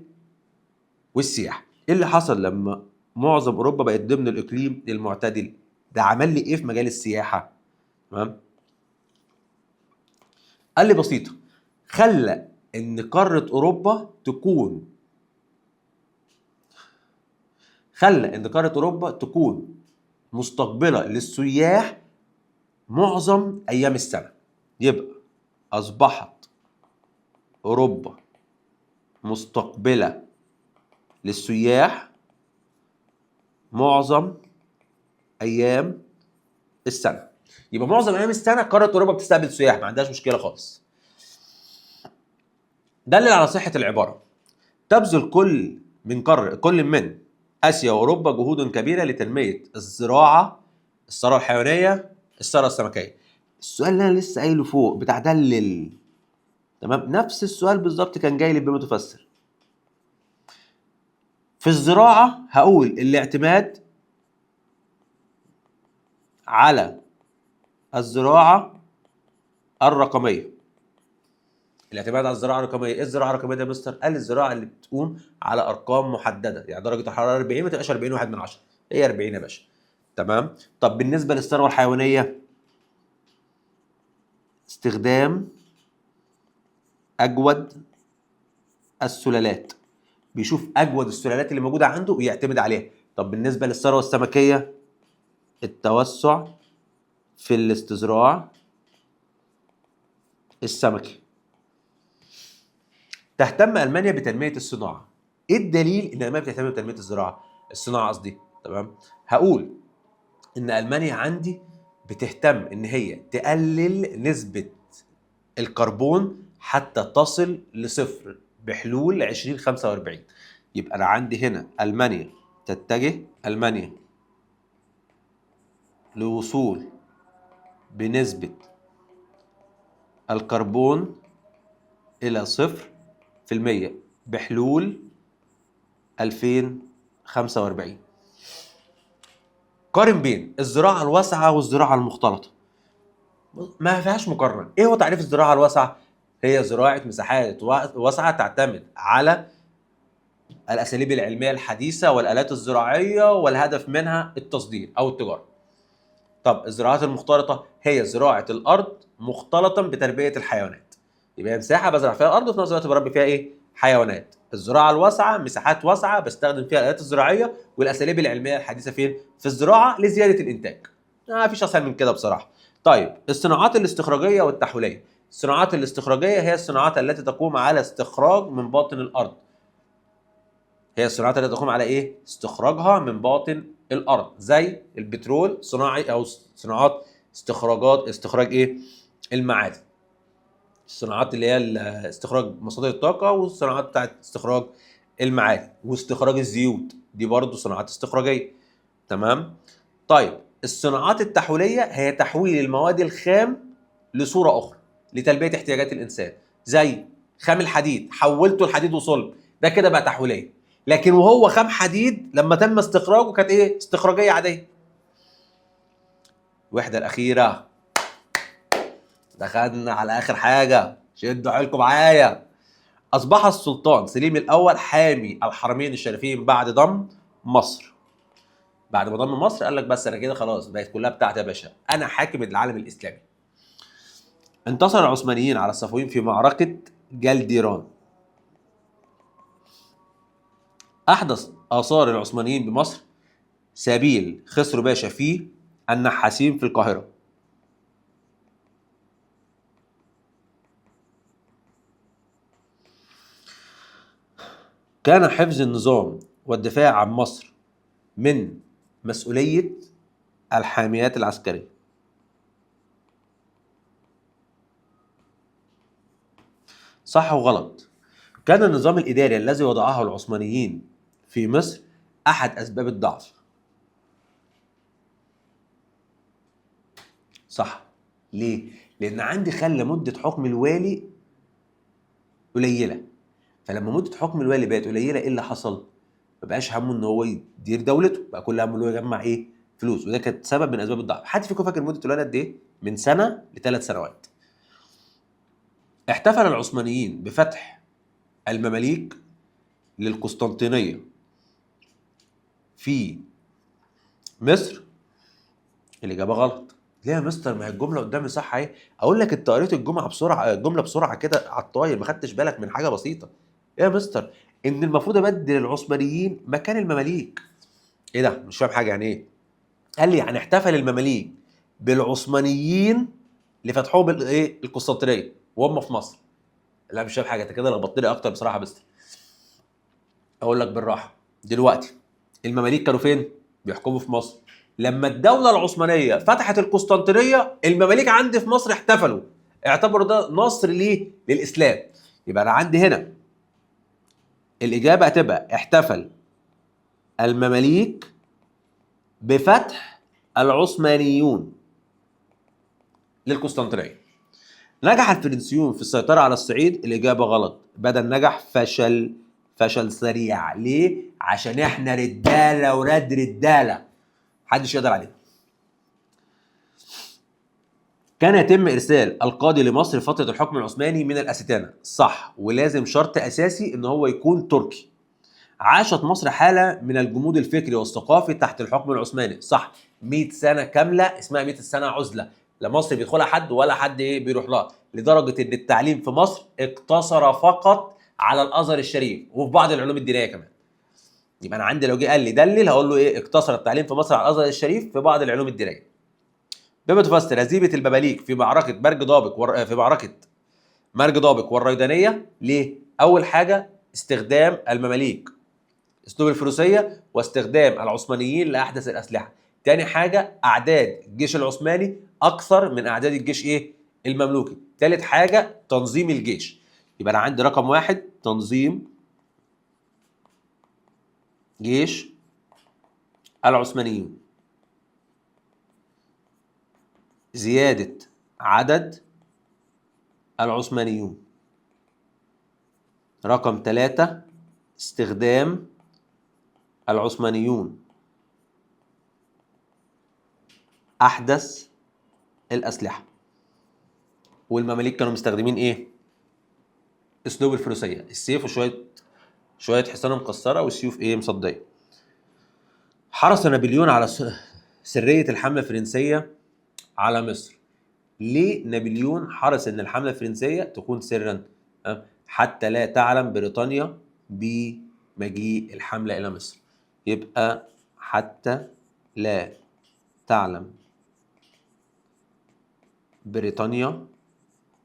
والسياحة. إيه اللي حصل لما معظم أوروبا بقت ضمن الإقليم المعتدل؟ ده عمل لي إيه في مجال السياحة؟ تمام؟ قال لي بسيطة، خلى إن قارة أوروبا تكون خلى إن قارة أوروبا تكون مستقبلة للسياح معظم أيام السنة. يبقى أصبحت أوروبا مستقبلة للسياح معظم أيام السنة. يبقى معظم أيام السنة قارة أوروبا بتستقبل سياح، ما عندهاش مشكلة خالص. دلل على صحة العبارة. تبذل كل من آسيا وأوروبا جهود كبيرة لتنمية الزراعة، الثروة الحيوانية، الثروة السمكية. السؤال اللي أنا لسه قايله فوق بتاع دلل، تمام؟ نفس السؤال بالظبط كان جاي لي بما تفسر. في الزراعة هقول الاعتماد على الزراعة الرقمية. الاعتماد على الزراعة الرقمية، ايه الزراعة الرقمية ده يا مستر؟ قال الزراعة اللي بتقوم على أرقام محددة، يعني درجة الحرارة 40 ما تبقاش 40.1، هي 40 يا باشا. تمام؟ طب بالنسبة للثروة الحيوانية، استخدام أجود السلالات، بيشوف أجود السلالات اللي موجودة عنده ويعتمد عليها. طب بالنسبة للثروة السمكية، التوسع في الاستزراع السمكي. تهتم ألمانيا بتنمية الصناعة. إيه الدليل إن ألمانيا بتهتم بتنمية الزراعة؟ الصناعة قصدي، تمام؟ هقول إن ألمانيا عندي بتهتم إن هي تقلل نسبة الكربون حتى تصل لصفر بحلول 2045. يبقى أنا عندي هنا ألمانيا تتجه ألمانيا لوصول بنسبة الكربون إلى 0% بحلول 2045. قارن بين الزراعة الواسعة والزراعة المختلطة. ما فيهاش مقارنة. ايه هو تعريف الزراعة الواسعة؟ هي زراعة مساحات واسعة تعتمد على الأساليب العلمية الحديثة والآلات الزراعية، والهدف منها التصدير أو التجارة. طب الزراعات المختلطة هي زراعة الأرض مختلطا بتربية الحيوانات. يبقى مساحة بزرع فيها الأرض وفي نفس الوقت بربي فيها إيه؟ حيوانات. الزراعة الواسعة مساحات واسعة بستخدم فيها الآلات الزراعية والأساليب العلمية الحديثة فين؟ في الزراعة لزيادة الإنتاج. ما فيش أسهل من كده بصراحة. طيب الصناعات الاستخراجية والتحويلية. الصناعات الاستخراجية هي الصناعات التي تقوم على استخراج من باطن الأرض. هي الصناعات التي تقوم على إيه؟ استخراجها من باطن الأرض، زي البترول صناعي أو صناعات استخراجات استخراج إيه؟ المعادن. الصناعات اللي هي استخراج مصادر الطاقة، والصناعات بتاعت استخراج المعادن واستخراج الزيوت، دي برضو صناعات استخراجية. تمام؟ طيب الصناعات التحويلية هي تحويل المواد الخام لصورة أخرى لتلبية احتياجات الإنسان، زي خام الحديد حولته الحديد وصلب، ده كده بقى تحويلية. لكن وهو خام حديد لما تم استخراجه كانت إيه؟ استخراجية عادية. الوحدة الأخيرة، دخلنا على آخر حاجة، شدوا حيلكم معايا. أصبح السلطان سليم الأول حامي الحرمين الشريفين بعد ضم مصر. بعد ما ضم مصر قال لك بس أنا كده خلاص بقت كلها بتاعتي يا باشا، أنا حاكم العالم الإسلامي. انتصر العثمانيين على الصفويين في معركة جلديران. أحدث آثار العثمانيين بمصر سبيل خسرو باشا في النحاسين في القاهرة. كان حفظ النظام والدفاع عن مصر من مسؤولية الحاميات العسكرية. صح وغلط. كان النظام الإداري الذي وضعه العثمانيين في مصر أحد أسباب الضعف. صح. ليه؟ لأن عندي خلى مدة حكم الوالي قليلة، فلما مدة حكم الوالي بقت قليلة إيه اللي حصل؟ ما بقاش همه إن هو يدير دولته، بقى كل همه إن هو يجمع إيه؟ فلوس، وده كانت سبب من أسباب الضعف. حد فيكم فاكر مدة الوالي قد إيه؟ من سنة ل3 سنوات. احتفل العثمانيين بفتح المماليك للقسطنطينية في مصر. الإجابة غلط. ليه يا مستر؟ ما هي الجملة قدامي صح اهي. أقول لك أنت قريت الجمعة بسرعة، الجملة بسرعة كده على الطاير، ما خدتش بالك من حاجة بسيطة. إيه يا مستر؟ إن المفروض أبدل العثمانيين مكان المماليك. إيه ده؟ مش فاهم حاجة، يعني إيه؟ قال لي يعني احتفل المماليك بالعثمانيين لفتحهم الإيه؟ القسطنطينية وهم في مصر. لا مش فاهم حاجة، أنت كده لخبطتني أكتر بصراحة يا مستر. أقول لك بالراحة، دلوقتي المماليك كانوا فين؟ بيحكموا في مصر. لما الدولة العثمانية فتحت القسطنطينية، المماليك عندي في مصر احتفلوا، اعتبروا ده نصر ليه؟ للإسلام. يبقى أنا عندي هنا الإجابة هتبقى احتفل المماليك بفتح العثمانيون للقسطنطينية. نجح الفرنسيون في السيطرة على الصعيد. الإجابة غلط. بدل نجح فشل، فشل سريع. ليه؟ عشان احنا رجالة وراد رجالة، محدش يقدر علينا. كان يتم إرسال القاضي لمصر في فترة الحكم العثماني من الأستانة. صح، ولازم شرط أساسي إن هو يكون تركي. عاشت مصر حالة من الجمود الفكري والثقافي تحت الحكم العثماني. صح، 100 سنة كاملة اسمها 100 سنة عزلة، لا مصر بيدخلها حد ولا حد إيه بيروح لها، لدرجة إن التعليم في مصر اقتصر فقط على الأزهر الشريف وفي بعض العلوم الدينية كمان. يبقى أنا عندي لو جه قال لي دلل هقول له إيه؟ اقتصر التعليم في مصر على الأزهر الشريف في بعض العلوم الدينية. بما تفسر هزيمة المماليك في معركة مرج دابق في معركة مرج دابق والريدانية ليه؟ أول حاجة استخدام المماليك أسلوب الفروسية واستخدام العثمانيين لأحدث الأسلحة. تاني حاجة أعداد الجيش العثماني أكثر من أعداد الجيش إيه؟ المملوكي. تالت حاجة تنظيم الجيش. يبقى أنا عندي رقم 1 تنظيم جيش العثمانيين، زيادة عدد العثمانيون، رقم 3 استخدام العثمانيون احدث الاسلحة، والمماليك كانوا مستخدمين ايه؟ اسلوب الفروسية، السيف وشوية شوية حصانه مكسرة والسيوف ايه؟ مصديه. حرص نابليون على سرية الحملة الفرنسية على مصر. ليه نابليون حرص ان الحملة الفرنسية تكون سرا؟ حتى لا تعلم بريطانيا بمجيء الحملة الى مصر. يبقى حتى لا تعلم بريطانيا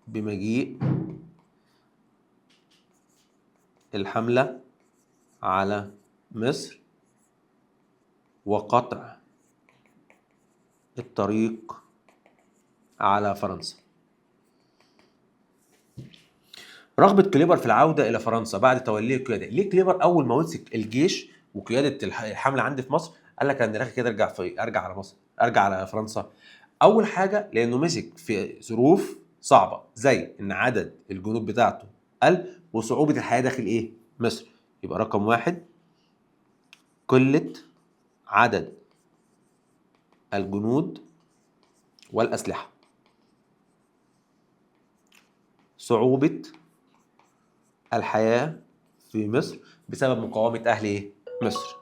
بمجيء الحملة على مصر وقطع الطريق على فرنسا. رغبة كليبر في العودة إلى فرنسا بعد توليه القيادة. ليه كليبر أول ما مسك الجيش وقيادة الحملة عندي في مصر قال لك أنا راخي كده أرجع على مصر، أرجع على فرنسا؟ أول حاجة لأنه مسك في ظروف صعبة، زي إن عدد الجنود بتاعته قل وصعوبة الحياة داخل إيه؟ مصر. يبقى رقم 1 قلة عدد الجنود والأسلحة، صعوبة الحياة في مصر بسبب مقاومة أهل إيه؟ مصر.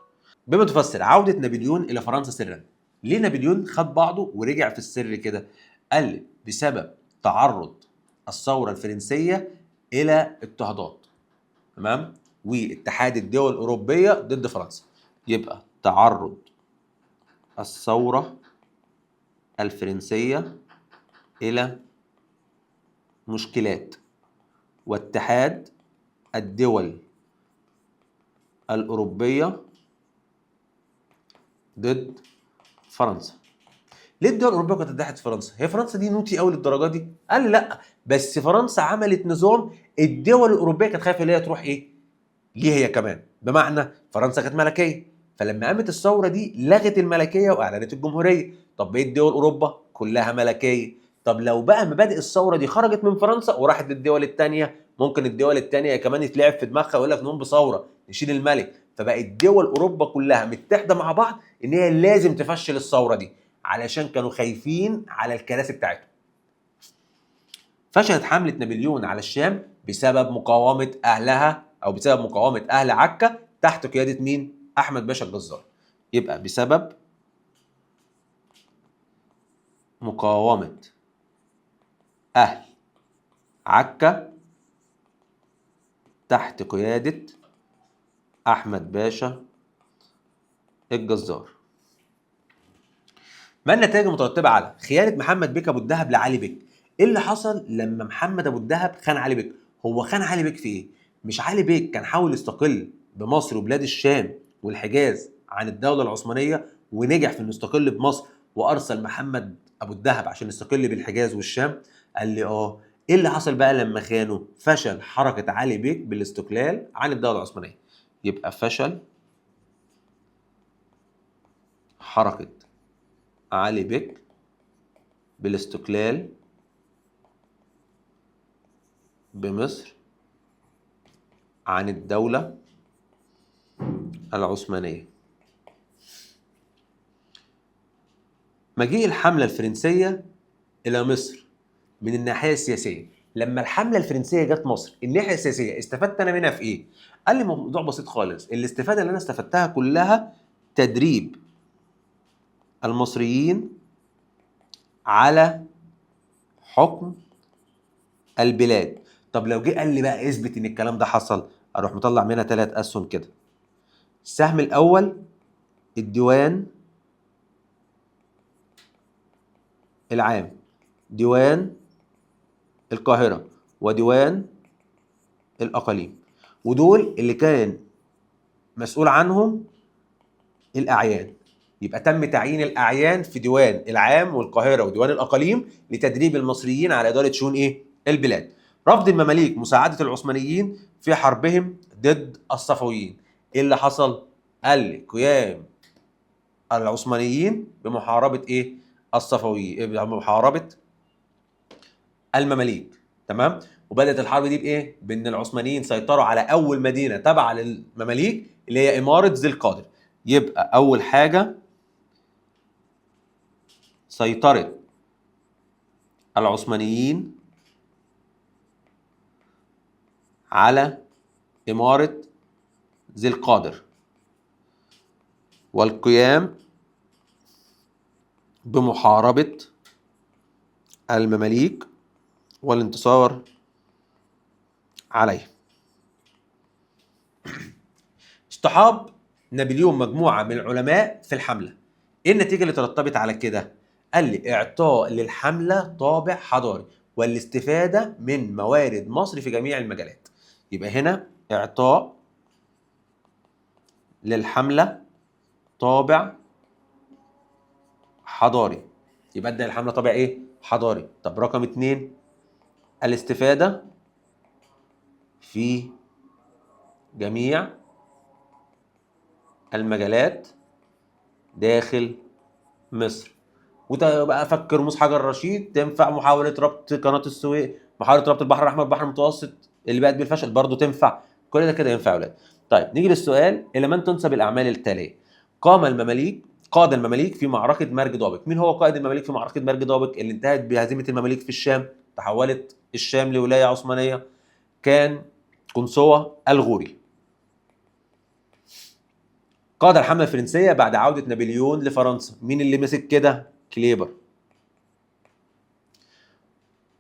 بما تفسر عودة نابليون إلى فرنسا سرا. ليه نابليون خد بعضه ورجع في السر كده؟ قال بسبب تعرض الثورة الفرنسية إلى اضطهادات، تمام، واتحاد الدول الأوروبية ضد فرنسا. يبقى تعرض الثورة الفرنسية إلى مشكلات واتحاد الدول الأوروبية ضد فرنسا. ليه الدول الأوروبية كانت اتحدت فرنسا؟ هي فرنسا دي نوتي قوي للدرجة دي؟ قال لا، بس فرنسا عملت نظام الدول الأوروبية كانت خايفة ليها تروح إيه؟ ليه هي كمان. بمعنى فرنسا كانت ملكية، فلما قامت الثورة دي لغت الملكية وأعلنت الجمهورية. طب بقيت دول أوروبا كلها ملكية. طب لو بقى مبادئ الثورة دي خرجت من فرنسا وراحت للدول التانية، ممكن الدول التانية كمان يتلعب في دماغها ويقول لك نقوم بثورة نشيل الملك. فبقت دول أوروبا كلها متحدة مع بعض إن هي لازم تفشل الثورة دي، علشان كانوا خايفين على الكراسي بتاعتهم. فشلت حملة نابليون على الشام بسبب مقاومة أهلها، أو بسبب مقاومة أهل عكا تحت قيادة مين؟ أحمد باشا الجزار. يبقى بسبب مقاومة أهل عكا تحت قيادة أحمد باشا الجزار. ما النتائج المترتبة على خيانة محمد بك أبو الدهب لعلي بك؟ إيه اللي حصل لما محمد أبو الدهب خان علي بك؟ هو خان علي بك في إيه؟ مش علي بك كان حاول يستقل بمصر وبلاد الشام والحجاز عن الدولة العثمانية، ونجح في إنه يستقل بمصر، وأرسل محمد أبو الدهب عشان يستقل بالحجاز والشام؟ قال لي آه. إيه اللي حصل بقى لما خانه؟ فشل حركة علي بك بالاستقلال عن الدولة العثمانية. يبقى فشل حركة علي بك بالاستقلال بمصر عن الدولة العثمانية. مجيء الحملة الفرنسية إلى مصر من الناحية السياسية. لما الحملة الفرنسية جت مصر، الناحية السياسية استفدت أنا منها في إيه؟ قال لي موضوع بسيط خالص، الاستفادة اللي أنا استفدتها كلها تدريب المصريين على حكم البلاد. طب لو جه قال لي بقى اثبت ان الكلام ده حصل، اروح مطلع منها 3 اسهم كده. السهم الاول الديوان العام، ديوان القاهرة، وديوان الأقاليم، ودول اللي كان مسؤول عنهم الأعيان. يبقى تم تعيين الأعيان في ديوان العام والقاهرة وديوان الأقاليم لتدريب المصريين على إدارة شؤون إيه؟ البلاد. رفض المماليك مساعدة العثمانيين في حربهم ضد الصفويين. إيه اللي حصل؟ قال لي قيام العثمانيين بمحاربة إيه؟ الصفويين، بمحاربة المماليك، تمام؟ وبدأت الحرب دي بإيه؟ بإن العثمانيين سيطروا على أول مدينة تابعة للمماليك اللي هي إمارة ذي القادر. يبقى اول حاجة سيطرة العثمانيين على إمارة ذي القادر والقيام بمحاربة المماليك والانتصار عليه. اصطحاب نابليون مجموعة من العلماء في الحملة. ايه النتيجة اللي ترتبت على كده؟ قال لي اعطاء للحملة طابع حضاري والاستفادة من موارد مصر في جميع المجالات. يبقى هنا اعطاء للحملة طابع حضاري، يبقى ادى للحملة طابع ايه؟ حضاري. طب رقم 2 الاستفادة في جميع المجالات داخل مصر. وبقى فك رموز حجر رشيد، تنفع محاولة ربط قناة السويس، محاولة ربط البحر الأحمر بالبحر المتوسط اللي بقت بالفشل برضه تنفع. كل ده كده ينفع يا ولاد. طيب نيجي للسؤال، إلى من تنسب الأعمال التالية؟ قام المماليك، قاد المماليك في معركة مرج دابق. مين هو قائد المماليك في معركة مرج دابق اللي انتهت بهزيمة المماليك في الشام؟ تحولت الشام لولاية عثمانية. كان قنصوة الغوري. قاد الحملة الفرنسية بعد عودة نابليون لفرنسا. مين اللي مسك كده؟ كليبر.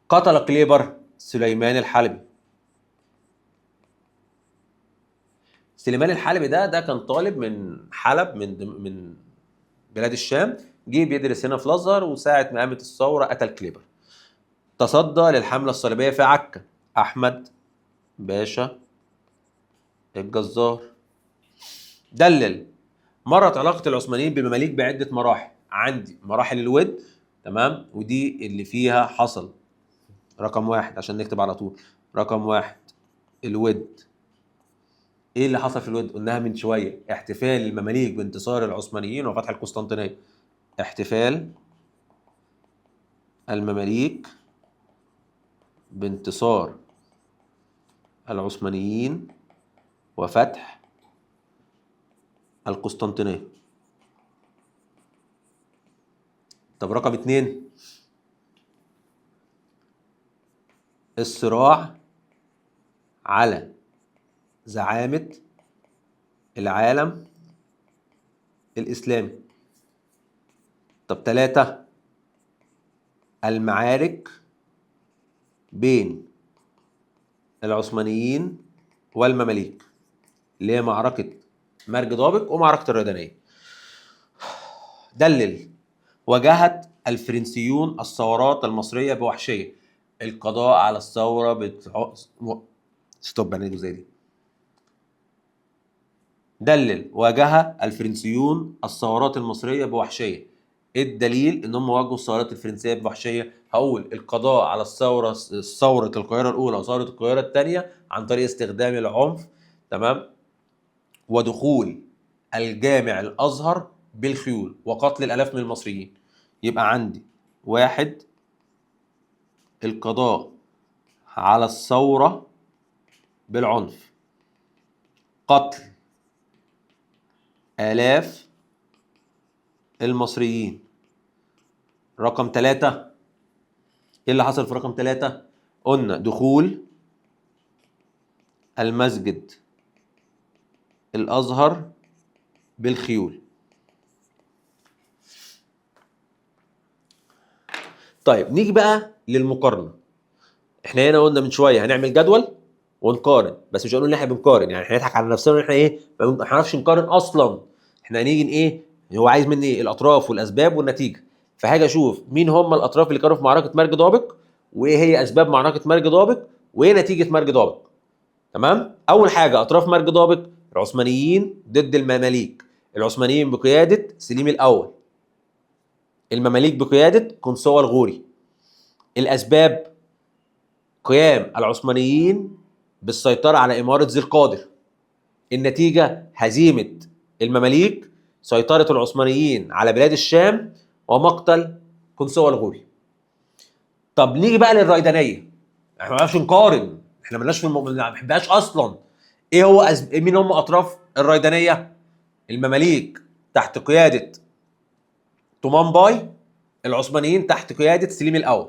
قتل كليبر سليمان الحلبي. سليمان الحلبي ده كان طالب من حلب، من بلاد الشام، جه بيدرس هنا في الازهر، وساعة ما قامت الثورة قتل كليبر. تصدى للحملة الصليبية في عكا احمد باشا الجزار. دلل مرت علاقة العثمانيين بالمماليك بعده مراحل. عندي مراحل الود، تمام، ودي اللي فيها حصل رقم 1 عشان نكتب على طول. رقم 1 الود. ايه اللي حصل في الود؟ قلناها من شوية، احتفال المماليك بانتصار العثمانيين وفتح القسطنطينية. احتفال المماليك بانتصار العثمانيين وفتح القسطنطينية. طب رقم 2 الصراع على زعامة العالم الإسلامي. طب 3 المعارك بين العثمانيين والمماليك اللي هي معركة مرج دابق ومعركة الريدانية. دلل واجهت الفرنسيون الثورات المصرية بوحشية. القضاء على الثورة ستوب يعني الجزئية دي. دلل واجه الفرنسيون الثورات المصرية بوحشية. ايه الدليل ان هم واجهوا الثورات الفرنسية بوحشية؟ هقول القضاء على الثورة، ثورة القاهرة الأولى وثورة القاهرة الثانية عن طريق استخدام العنف، تمام، ودخول الجامع الأزهر بالخيول وقتل الآلاف من المصريين. يبقى عندي 1 القضاء على الثورة بالعنف، قتل آلاف المصريين. رقم 3 ايه اللي حصل في رقم 3؟ قلنا دخول المسجد الأزهر بالخيول. طيب نيجي بقى للمقارنة. احنا هنا قلنا من شوية هنعمل جدول ونقارن، بس مش هنقول ان احنا بنقارن، يعني احنا هنضحك على نفسنا ان احنا ايه، ما بنعرفش نقارن اصلا. احنا هنيجي ايه، هو عايز مني ايه؟ الاطراف والاسباب والنتيجة. فهاجي اشوف مين هم الاطراف اللي كانوا في معركة مرج دابق، وايه هي اسباب معركة مرج دابق، وايه نتيجة مرج دابق. تمام؟ اول حاجة اطراف مرج دابق العثمانيين ضد المماليك. العثمانيين بقيادة سليم الاول، المماليك بقيادة قنصوة الغوري. الاسباب قيام العثمانيين بالسيطره على اماره ذي القادر. النتيجة هزيمة المماليك، سيطرة العثمانيين على بلاد الشام، ومقتل قنصوة الغوري. طب نيجي بقى للريدانيه. احنا ما بنعرفش نقارن، احنا مالناش في ما بنحبهاش اصلا. ايه هو مين هم اطراف الريدانيه؟ المماليك تحت قيادة طومان باي، العثمانيين تحت قيادة سليم الاول.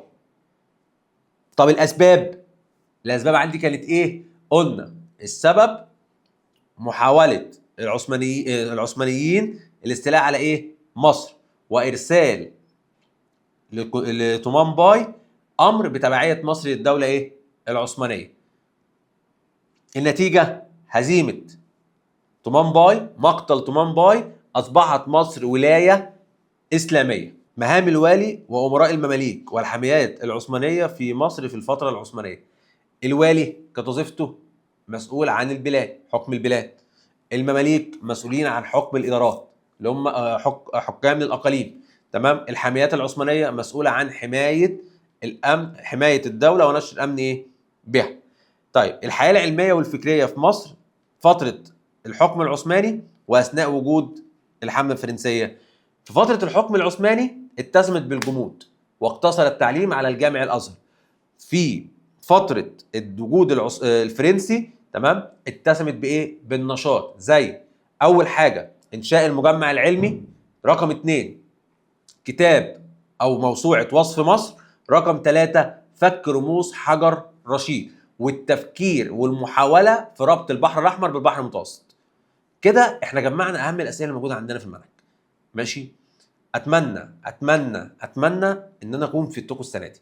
طب الاسباب، الاسباب عندي كانت ايه؟ قلنا السبب محاولة العثمانيين الاستيلاء على ايه؟ مصر، وارسال لطومان باي امر بتبعيه مصر للدولة ايه؟ العثمانية. النتيجة هزيمة طومان باي، مقتل طومان باي، اصبحت مصر ولاية اسلامية. مهام الوالي وامراء المماليك والحميات العثمانية في مصر في الفترة العثمانية. الوالي كانت وظيفته مسؤول عن البلاد، حكم البلاد. المماليك مسؤولين عن حكم الادارات اللي هم حكام للاقاليم، تمام. الحميات العثمانية مسؤولة عن حماية الامن، حماية الدولة ونشر الامن ايه بها. طيب الحياة العلمية والفكريه في مصر فترة الحكم العثماني واثناء وجود الحملة الفرنسية. في فترة الحكم العثماني اتسمت بالجمود واقتصر التعليم على الجامع الازهر. في فترة الوجود الفرنسي، تمام، اتسمت بايه؟ بالنشاط، زي اول حاجة انشاء المجمع العلمي، رقم 2 كتاب او موسوعة وصف مصر، رقم 3 فك رموز حجر رشيد، والتفكير والمحاوله في ربط البحر الاحمر بالبحر المتوسط. كده احنا جمعنا اهم الاسئلة اللي موجودة عندنا في المنهج. ماشي؟ اتمنى اتمنى اتمنى ان انا اكون فدتكم السنة دي،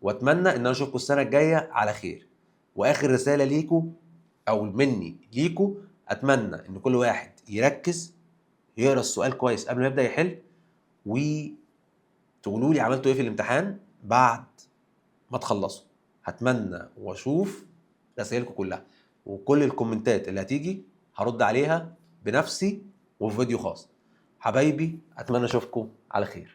واتمنى ان انا اشوفكم السنة الجاية على خير. واخر رسالة ليكم او مني ليكم، اتمنى ان كل واحد يركز يقرا السؤال كويس قبل ما يبدا يحل، وتقولوا لي عملتوا ايه في الامتحان بعد ما تخلصوا. هتمنى واشوف رسائلكم كلها، وكل الكومنتات اللي هتيجي هرد عليها بنفسي وفي فيديو خاص. حبايبي اتمنى اشوفكم على خير.